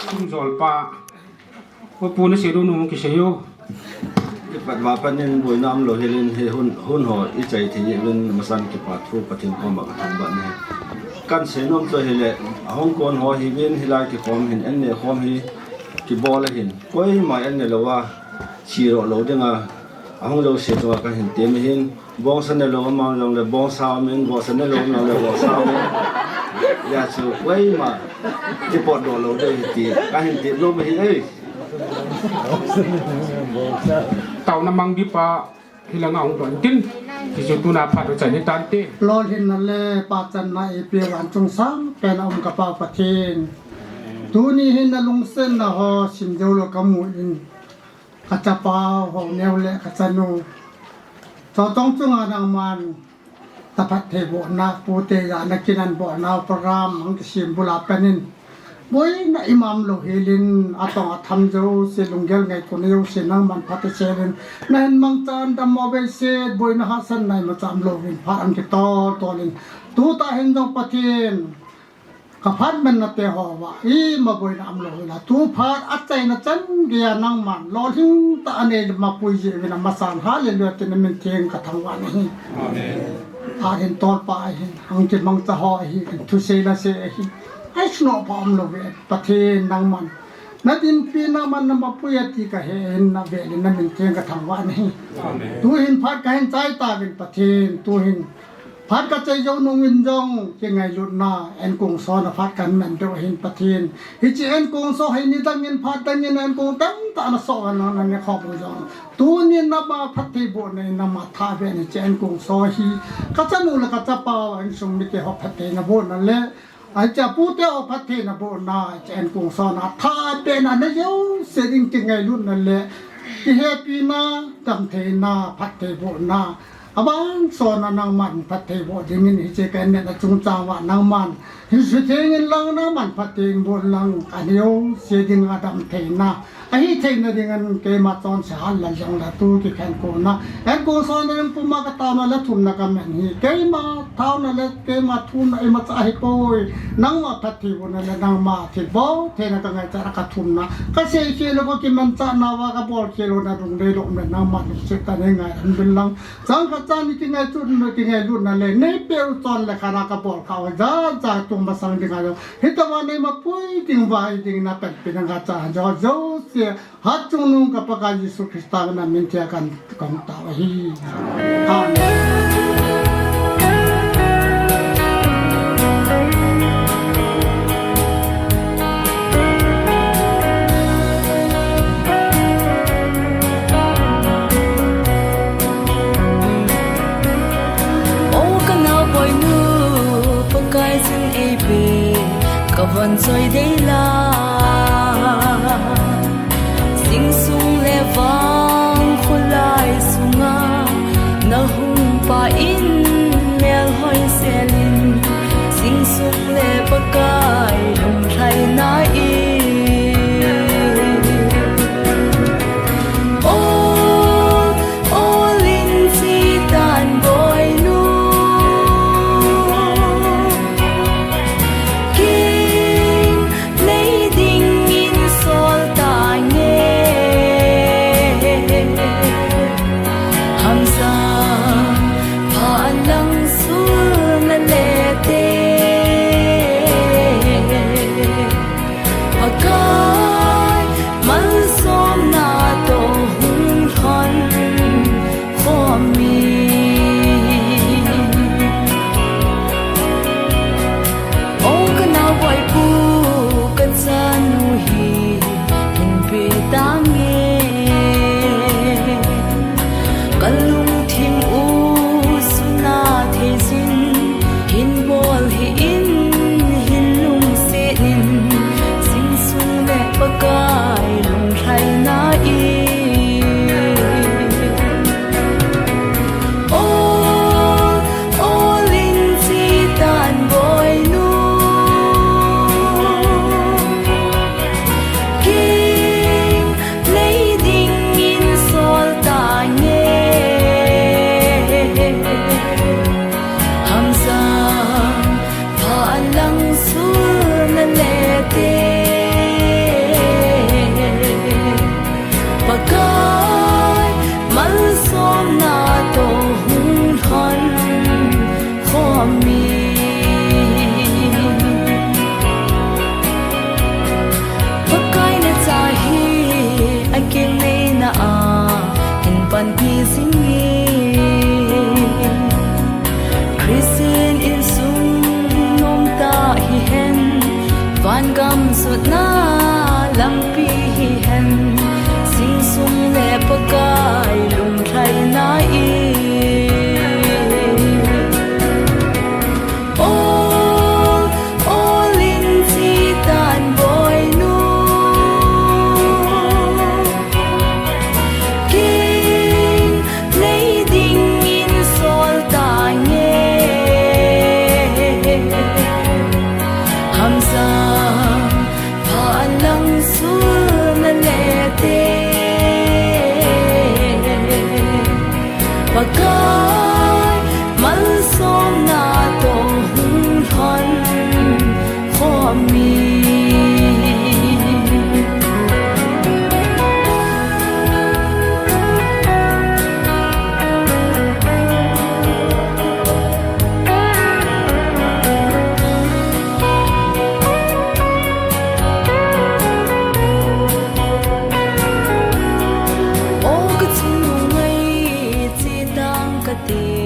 Kum jol pa. Pu na sei dou nu kisei o. Kipat ma panin boina umlou hel in hi hun, hun ho ichai thei uvin masang kipa thu Pathen koma ka thangvah in ahi. Kan sei nom chu ahile, ahung kon ho hiuvin hilai kikhom hin, an ne khom hi kibol ahin. Koima an ne louva, seidoh lou dinga, ahung jouse chunga kahin tem ahin. Bongsa ne lou um jongle bongsa um in, bongsa ne lou um jongle bongsa um in. Hijeh chun koima kipotdoh lou ding ahi ti kahin tem nom ahi e. Taona mang di pa hilanga hung don tin. Hichu tuna phat u chai ni tante. Lolhinna le pachanna eipeh uvin chungchang pen a um ka Pa Pathen. Tuni hin na lungsetna ho sim jou lou ka mu in. Ka chapa ho neo le ka chanu. Chutong chunga nangman na phattheibohna, Pu te jana kin an bolna program hung kisem bul a pat in. Boina ima umlou hel in, atong atham jouse, lunggel ngaito na jouse, nangman phatthei sel in. Na hin mangchan dammo behseh, boina hahsatna imacha umlouvin, phat hung kitol tol in. Tutah hin jong Pathen. Ka phat manna te ho uva, ima boina umlou hel a. Tu phat achaina chan geiya nangman, lolhing tah a nei mapui jeh uvin amasan, hallelujah tin na min theng ka thangvah in ahi. Amen. Phat hin tolpa ahin, hung kimangcha ho ahin, thusei nasei ahin. Ai suno pa umlou ve, Pathen nangman. Na dinpi nangman na mapui ati ka he hin na vel in na min theng ka thangvah in ahi. Amen. Tu hin phat ka hin chai tauvin Pathen, tu hin Phat ka chai jou nung in jong, kingailutna, enkong sona phat kan man deu ahin Pathen. Hiche enkong so hi nidang in phat dang in enkong tamtah na so a na na ne khom u jong. Tuni nama phattheibohna in nama tha ve in hiche enkong so hi. Ka chanu le ka chapa u insung mite ho phattheina bohna le. Hiche apu te ho phattheina bohna, hiche enkong sona tha ve na na jouse ding kingailutna le. Kihepina, damtheina, phattheibohna. Abang sona nangman phattheiboh dingin hiche ka net na chungchang uva nangman. Hin sutheng in lang nangman phattheiboh lang aneo se ding a damtheina. Ahi theina dingin keima chonse hal la jong la tu kikhen kona. Enkong sona ding puma ka taona le thumna ka man hi. Keima taona le keima thumna imacha ahipoi. Nangma phattheibohna le nangma thilbol theina ka ngaicha ka thumna. Ka seikhel lou ka kimanchah nauva ka bolkhel louna lungdei lou um le nangma lungset tah in ngai an bil lang. Chang khat chang ni kingailutna, kingailutna le, neipeh u chon le khat a ka bol kha u, ja, ja tung masang ding a jong. Hitobang nei mapui ding vai ding na panpi na ngaichat jo, jouse, hatchungnung ka Pakai Jesu Christa na min theng a kan kong tao ahi. Amen. O ka naoboinu, Pakai jin eipe, ka van choi dei la. Jingsung le vang kholai sunga, na hung pa in melhoi sel in, jingsung le Pakai lunglhaina in. O, o lin chi tan boinu. King nei dingin sol tange. Hamsa pha lang sul na le te. Pakai malsomna toh hung lhon khom in. O ka naoboipu ka chanu hi hinpe tange. Malsomna toh hung lhon khom in. O ka chungnung ngai, che tang kati.